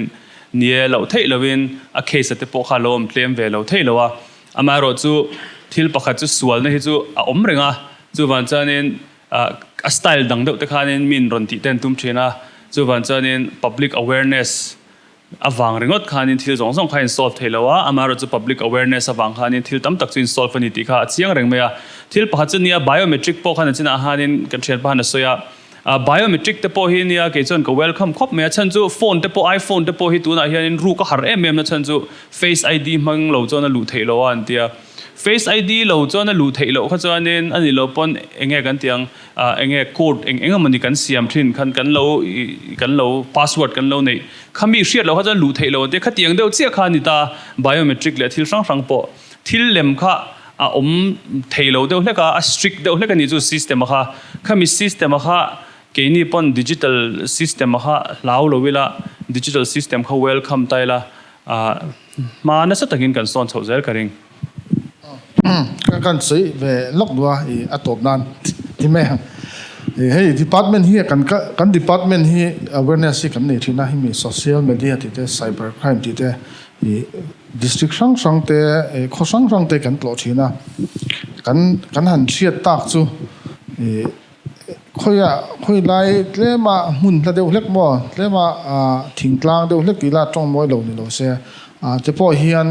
nie loh theih lovin a case a te pawh kha a lo awm tlem ve lo thei lo a. Amaherawh chu thil pakhat chu sualna hi chu a awm reng a, chuvang chuanin a style dang deuh te khanin min rawn tih te an tum thin a, chuvang chuanin public awareness. Avang ringawt khanin thil zawng zawng kha in solve thei lo a, amaherawhchu public awareness avang khanin thil tam tak chu in solve a ni tih kha a chiang reng mai a. Thil pakhat chu nia biometric pawh khan a chinah khanin kan thianpa khan a sawi a, ah biometric te pawh hi nia kei chuan ka welcome khawp mai a, chhan chu phone te pawh iPhone te pawh hi tunah hianin ruk a har em em na chhan chu face ID hmang lo chuan a luh theih lo a an ti a. Face ID lo chuan a luh theih loh kha chuanin a nih loh pawn eng nge kan tih ang ah eng nge code eng eng emawni kan siam thin khan kan lo ih kan lo password kan lo neih kha mi hriat loh kha chuan luh theih loh ang tia khatiang deuh chiah kha a ni ta biometric leh thil hrang hrang pawh thil lem kha a awm thei lo deuh hlek a a strict deuh hlek a nih chu system a kha khami system a kha keini pawn digital system a kha hlau lo ila digital system kha welcome ta ila ah Hma nasa takin kan sawn chhoh zel ka ring. Ka kan sawi ve lawk duh a, i a tawp nan ti mai ang. Hei department hi kan kan department hi awareness hi kan nei thin a, hemi social media tih te, cyber crime tih te, i district hrang hrang te, khaw hrang hrang te kan tlawh thin a. Kan kan han hriat tak chu i Khawiah khawi lai tlema hmun hla deuh hlek maw, tlema thingtlang deuh hlek tih la tawng mawi lo ni lo se, te pawh hian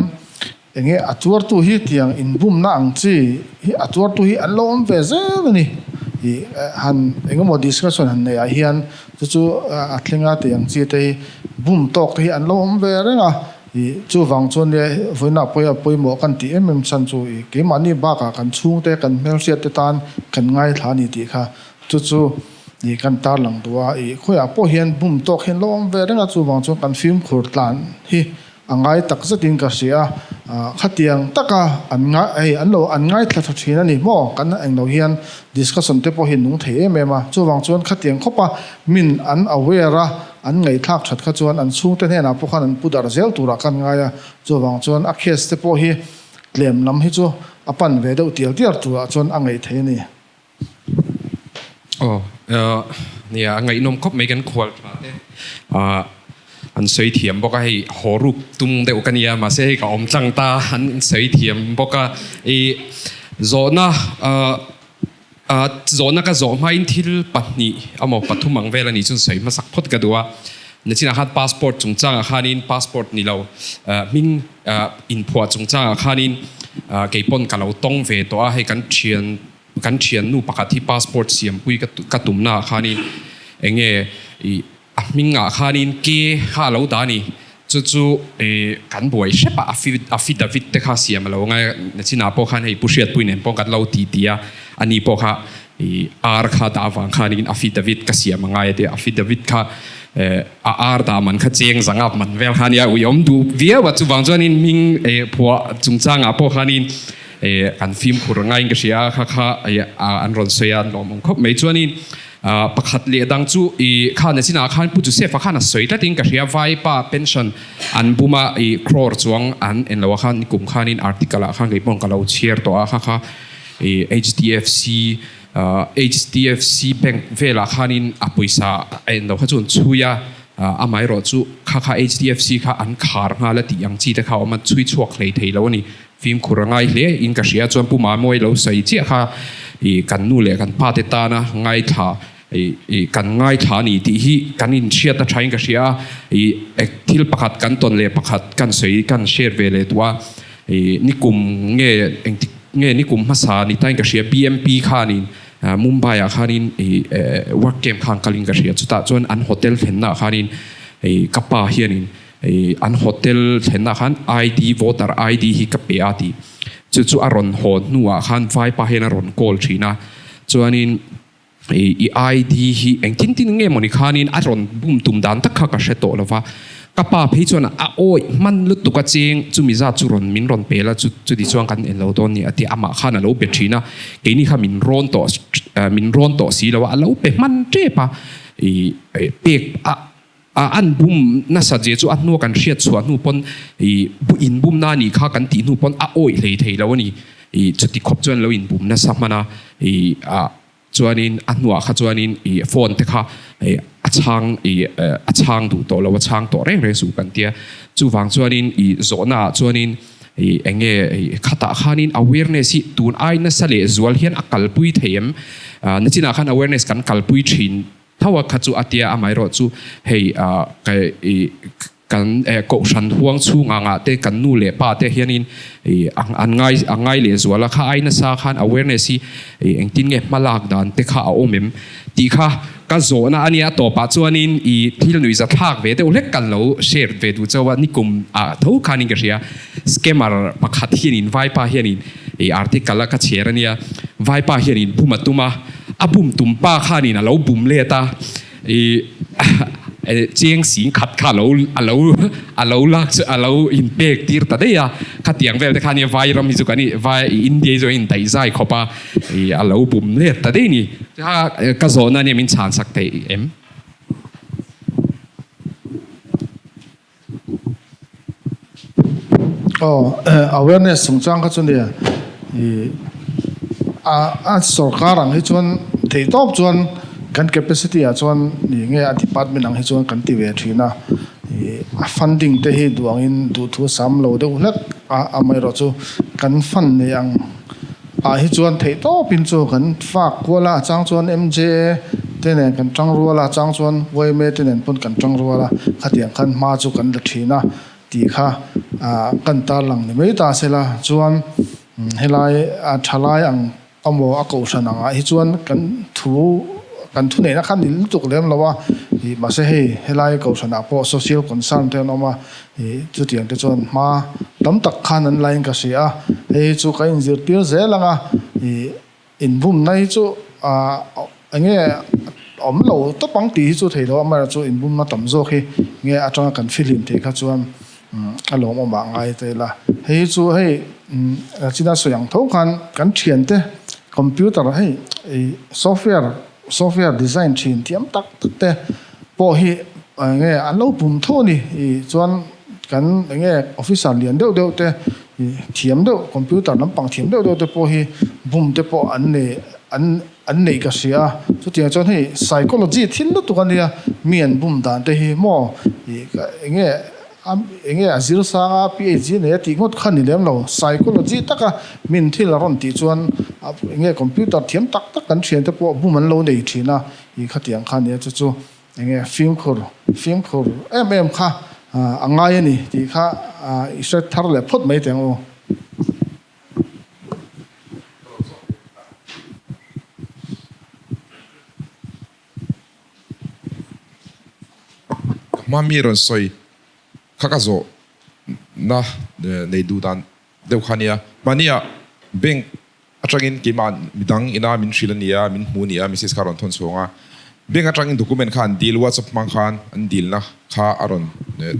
eng nge a tuartu hi tiang inbumna ang chi hi a tuartu hi an lo awm ve zel a ni. Ih han eng emaw discussion han neih ah hian chu chu a thlenga tih ang chi te hi bum tawk te hi an lo awm ve reng a. Ih, chuvang chuan nia vawiinah pawh a pawimawh kan tih em em chhan chu ih keimahni bakah kan chhungte kan hmelhriat te tan kan ngaithla a ni tih kha chu chu ih kan tarlang duh a, ih khawiah pawh hian bum tawk hian lo awm ve reng a, chuvang chuan kan fimkhur tlan hi a ngai tak zetin ka hria a, khatiang taka an ngai hei an lo an ngaithla tha thin a ni maw kan englo hian discussion te pawh hi nung thei em em a, chuvang chuan khatiang khawpa min an aware a. An ngaihthlak that kha chuan an chhungte hnenah pawh khan an pu darh zel turah kan ngai a, chuvang chuan a case te pawh hi tlem lam hi chu a pan ve deuh tial tial turah chuan a ngaih thei a ni. Aw nia a ngaihnawm khawp mai kan khual tha te an sawi thiam bawk a hei haw ruk tum deuh ka nia mahse hei ka awm tlang ta an sawi thiam bawk a i zawhna Zawhna ka zawh hmain thil pahnih amaw pathum ang vel a nih chuan sawi hmasak phawt ka duh a. Nachinah khan passport chungchangah khanin passport ni lo hming inphuah chungchangah khanin kei pawn ka lo tawng ve tawh a, hei kan thian kan thiannu pakhat hi passport siampui ka tumnaah khanin eng nge ih A hmingah khanin ke kha a lo dah a ni. Chu chu kan buai hrep a, affidavit te kha siam a lo ngai a. Nachinah pawh khan hei Pu Hriatpui nen pawh kan lo ti ti a, ani pawh kha ar kha dah avang khanin affidavit ka siam a ngai a ti a. Affidavit kha a ar dah man kha cheng zangap man vel kha a nia, uiawm duh viau a. Chuvang chuanin hming phuah chungchangah pawh khanin kan fimkhur a ngaiin ka hria a, kha kha an rawn sawi a, an lawmawm khawp mai. Chuanin Pakhat leh dang chu i kha nachinah khan Pu Joseph-a khan a sawi tlatin ka hria, Vaipa pension an bum a, i crore chuang an en lo a khan nikum khanin article ah khan kei paw'n ka lo chhiar tawh a, kha kha i HDFC HDFC bank velah khanin a pawisa a en lo kha chu an chhui a, amaherawh chu kha kha HDFC kha an khar nghal a tih ang chi te kha a awm a, chhui chhuak hlei thei lo a ni. Fimkhur a ngai hle in ka hria chuan Pu Mamuai lo sawi chiah kha i kan nu leh kan pa te tana ngaithla i kan ngaithla a ni tih hi kan inhriat a tha in ka hria a, i thil pakhat kan tawn leh pakhat kan sawi kan share ve leh duh a, i nikum nge engtik nge nikum hmasa ni tain ka hria BMP khanin Mumbai ah khanin i work camp khan kalin ka hria chutah chuan an hotel thlenna ah khanin i ka pa hianin Hei an hotel thlenna khan ID, voter ID hi ka pe a tih. Chu chu a rawn haw hnuah khan vaipa hian a rawn call thin a. Chuanin i ID hi engtin tin nge mawni khanin a rawn bum tum dan tak kha ka hre tawh lo va. Ka pa phei chuan a awih hman lutuk a cheng chumi zat chu rawn min rawn pel a chu chuti chuan kan en lo dawn ni a ti a. Amah khan a lo be thin a. Keini kha min rawn tawh min rawn tawh si lo a, a lo pe hman tep a. I pek a A an bum nasa zia chu a hnua kan hriat chhuah hnu pawn i in bumna anih kha kan tih hnu pawn a awih hlei thei lo a ni. I chuti khawp chuan lo in bum nasa hman a, i a chuanin a hnuah kha chuanin i phone te kha i a chhang i a chhang duh tawh lo, a chhang tawh reng reng suh kan tia. Chuvang chuanin i zawhna ah chuanin i eng nge i khatah khanin awareness hi tun ai nasa leh zual hian a kalpui thei em? Nachinah khan awareness kan kalpui thin. Tho a kha chu a tia amaherawh chu hei ka i Kan kohhran huang chhung angah te kan nu leh pa te hianin an ngai a ngai leh zual a, kha ai nasa khan awareness hi engtin nge hma lak dan te kha a awm em tih kha ka zawhna a nia. A tawpah chuanin i thil nuihza thlak ve deuh hlek kan lo share ve duh chauh a, nikum ah tho khanin ka hria scammer pakhat hianin vaipa hianin i article a ka chhiar a nia, vaipa hianin bum a tum a, a bum tum pa khanin a lo bum let a. I cheng sing khat kha alo alo alo lak chu alo in pek tir ta daih a, khatiang vel te khan i vai ram hi chu kan i vai India hi chu a in daih zai khawp a, i alo bum let ta daih ni. Kha ka zawhna ania min chhan sak theih em? Aw awareness chungchang kha chu nia ih a a sorkar ang hi chuan theih tawp chuan kan capacity ah chuan ih nge a department ang hi chuan kan ti ve thin a ih a funding te hi duh angin duhthu a sam lo deuh hlek a amaherawh chu kan fund nei ang. Ah hi chuan theih tawpin chu kan fak kual a, a chang chuan MJA te nen kan tang rual a, a chang chuan yma te nen pawn kan tang rual a, khatiang khan hma chu kan la thin a tih kha kan tarlang ni mai ta se la chuan helai a thalai ang amaw a kohhran angah hi chuan kan thu kan thuneihna kha ni lutuk lem lo a, ih mahse hei helai kohhranah pawh social concern te an awm a. Ih, chutiang te chuan hma tam tak khan an la in ka hria a, hei hi chu ka inzirtir zel ang a, ih, inbumna hi chu ah eng nge awm lo tawp ang tih hi chu thei lo, amaherawhchu chu inbumna tam zawk hi nge atanga kan fihlim theih kha chuan a lawmawm ah ngai ta ila. Hei hi chu hei Rachina sawi ang tho khan kan thiante computer hei ih software software design thin thiam tak tak te pawh hi eng nge an lo pum tho a ni ih chuan kan eng nge officer lian deuh deuh te ih thiam deuh computer lampang thiam deuh deuh te pawh hi bum te pawh an nei an an neih ka hria a chutiang chuan hei psychology thil lutuk a nia mi an bum dan te hi maw ih eng nge a eng nge a zir sang a PhD nei a tih ngawt kha ni lem lo psychology taka min thil a rawn tih chuan eng nge computer thiam tak tak kan thian te pawh bum an lo nei thin a ih khatiang kha nia chu chu Eng nge fimkhur, fimkhur em em kha a ngai a ni tih kha i hre thar leh phawt mai teh ang u. Ka hma mi rawn sawi kha ka zawh na nei duh dan deuh kha nia. Mahnia bank Atangin keimah midang ina min hrilh a nia, min hmu a nia, message kha a rawn thawn chhuang a. Bank atangin document kha an dil, WhatsApp hmang khan an dilna kha a rawn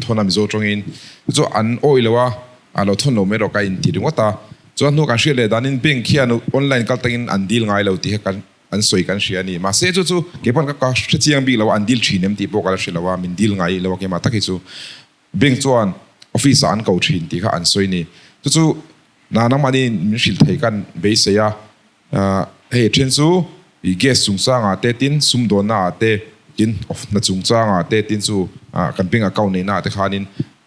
thawn a Mizo tawngin. Chu chu an awih lo a, a lo thawn lo mai erawh ka inti ringawt a. Chuan hnu kan hriat leh danin bank hian online kal tangin an dil ngai lo tih kha kan an sawi kan hria a ni. Mahse chu chu keipawn ka hre chiang bik lo a, an dil thin em tih pawh ka la hre lo a, min dil ngai lo a keimah tak hi chu. Bank chuan office ah an ko thin tih kha an sawi ni. Chu chu na nangmahni min hrilh thei kan beisei a, hei then chu i gas chungchang ah te tin sumdawnna ah te tin hna chungchang ah te tin chu kan bank account neihna ah te khanin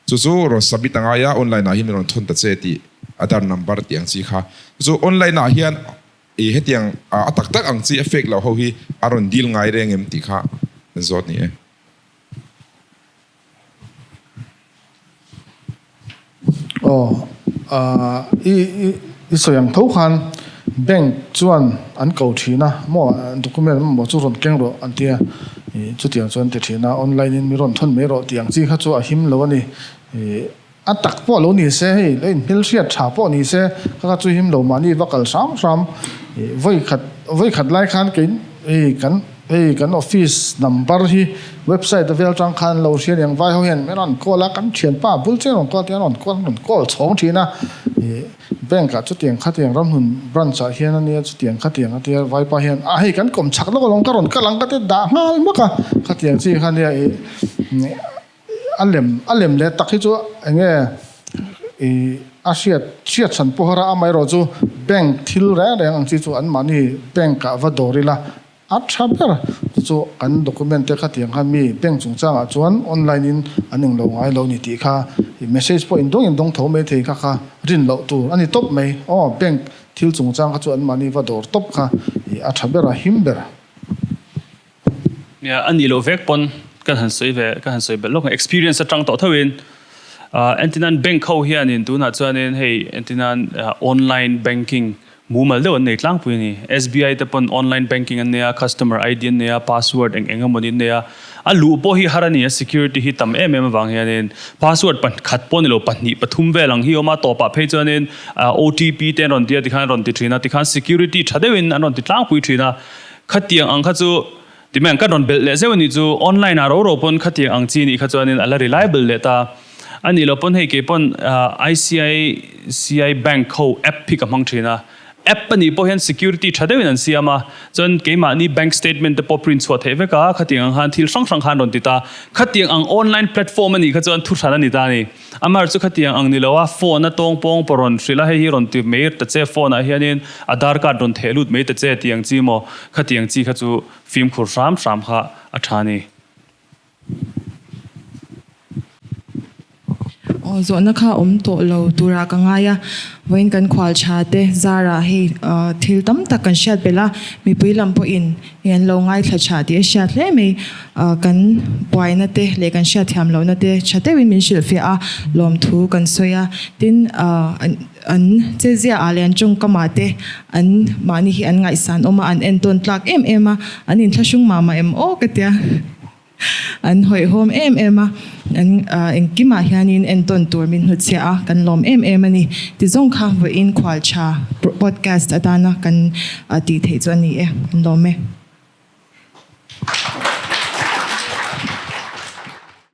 chu chu rawn submit a ngai a, online ah hian min rawn thawn ta che tih Aadhaar number tih ang chi kha. Chu chu online ah hian i hetiang a tak tak ang chi a fake loh ho hi a rawn deal ngai reng em tih kha kan zawt ni e. Aw, i i sawi ang tho khan bank chuan an ko thin a maw document emaw chu rawn keng rawh an tia ih chutiang chuan an ti thin a online in mi rawn thawn mai rawh tih ang chi kha chu a him lo a ni ih a tak pawh lo ni se hei la inhmel hriat tha pawh ni se kha kha chu him lo mahni va kal hram hram ih vawi khat vawi khat lai khan kei hei kan Hei kan office number hi website a vel tang khan an lo hria aniang vai ho hian min rawn call a kan thianpa bul chiah rawn call tiang rawn call rawn call chhawng thin a ih bank ah chutiang khatiang ramhlun branch ah hian ania chutiang khatiang a tia vaipa hian a hei kan kawm chak lawk alawm ka rawn kal ang ka ti dah nghal hmak a khatiang chi kha ania ih a lem a lem leh tak hi chu eng nge ih a hriat hriat chhan pawh a amaherawh chu bank thil reng reng ang chi chu anmahni bank ah va dawr ila A tha ber chu chu kan document te khatiang khan mi bank chungchangah chuan online in an englo ngai lo ni tih kha i message pawh in dawng in dawng tho mai thei kha kha rin loh tur a ni tawp mai. Aw bank thil chungchang kha chu an mahni va dawr tawp kha i a tha ber a him ber. Nia, a nih loh vek pawn. kan han sawi ve ka han sawi belh lawk ang experience atang tawh tho in Entinan bank ho hianin tunah chuanin hei entinan online banking mumal deuh an nei tlangpui a ni. SBI te pawn online banking an nei a, customer ID an nei a, password eng eng emawni an nei a. A luh pawh hi har a ni a, security hi tam em em avang hianin password pakhat pawh ni lo pahnih pathum vel ang hi a awm a, tawpah phei chuanin OTP te an rawn ti a tikhan an rawn ti thin a, tikhan security tha deuhin an rawn ti tlangpui thin a. Khatiang ang kha chu Ti mai ang, ka rawn belh leh zeuh a nih chu, online ah ro ro pawn khatiang ang chi nih kha chuanin a la reliable leh ta. A nih loh pawn hei kei pawn ICICI bank ho app hi ka hmang thin a, app a nih pawh hian security tha deuhin an siam a, chuan keimahni bank statement te pawh print chhuah theih vek a, khatiang ang khan thil hrang hrang khan rawn ti ta. Khatiang ang online platform a nih kha chuan thuhran a ni ta a ni. Amar chu khatiang ang ni lo a, phone a tawng pawng pawh rawn hrilh a, hei hi rawn ti mai ta che, phone ah hianin Aadhaar card rawn theh lut mai ta che tih ang chi maw, khatiang chi kha chu fimkhur hram hram kha a tha a ni. Aw zawhna kha awm tawh lo turah ka ngai a, vawiin kan khual tha te zarah hei thil tam tak kan hriat belh a, mipui lam pawhin Hei an lo ngaithla tha tih a hriat hle mai. Kan buaina te leh kan hriatthiam lohna te tha deuhin min hrilhfiah a, lawmthu kan sawi a. Tin, an chezia ah leh an tawngkamah te an mahni hi an ngaihsan awm a, an entawn tlak em em a, an inthlahrung mah mah em aw ka tia. An hawihhawm em em a, an engkimah hianin entawn tur min hnutchhiah a, kan lawm em em a ni. Ti zawng kha vawiin khualtha podcast atana kan tih theih chu a ni e, kan lawm e.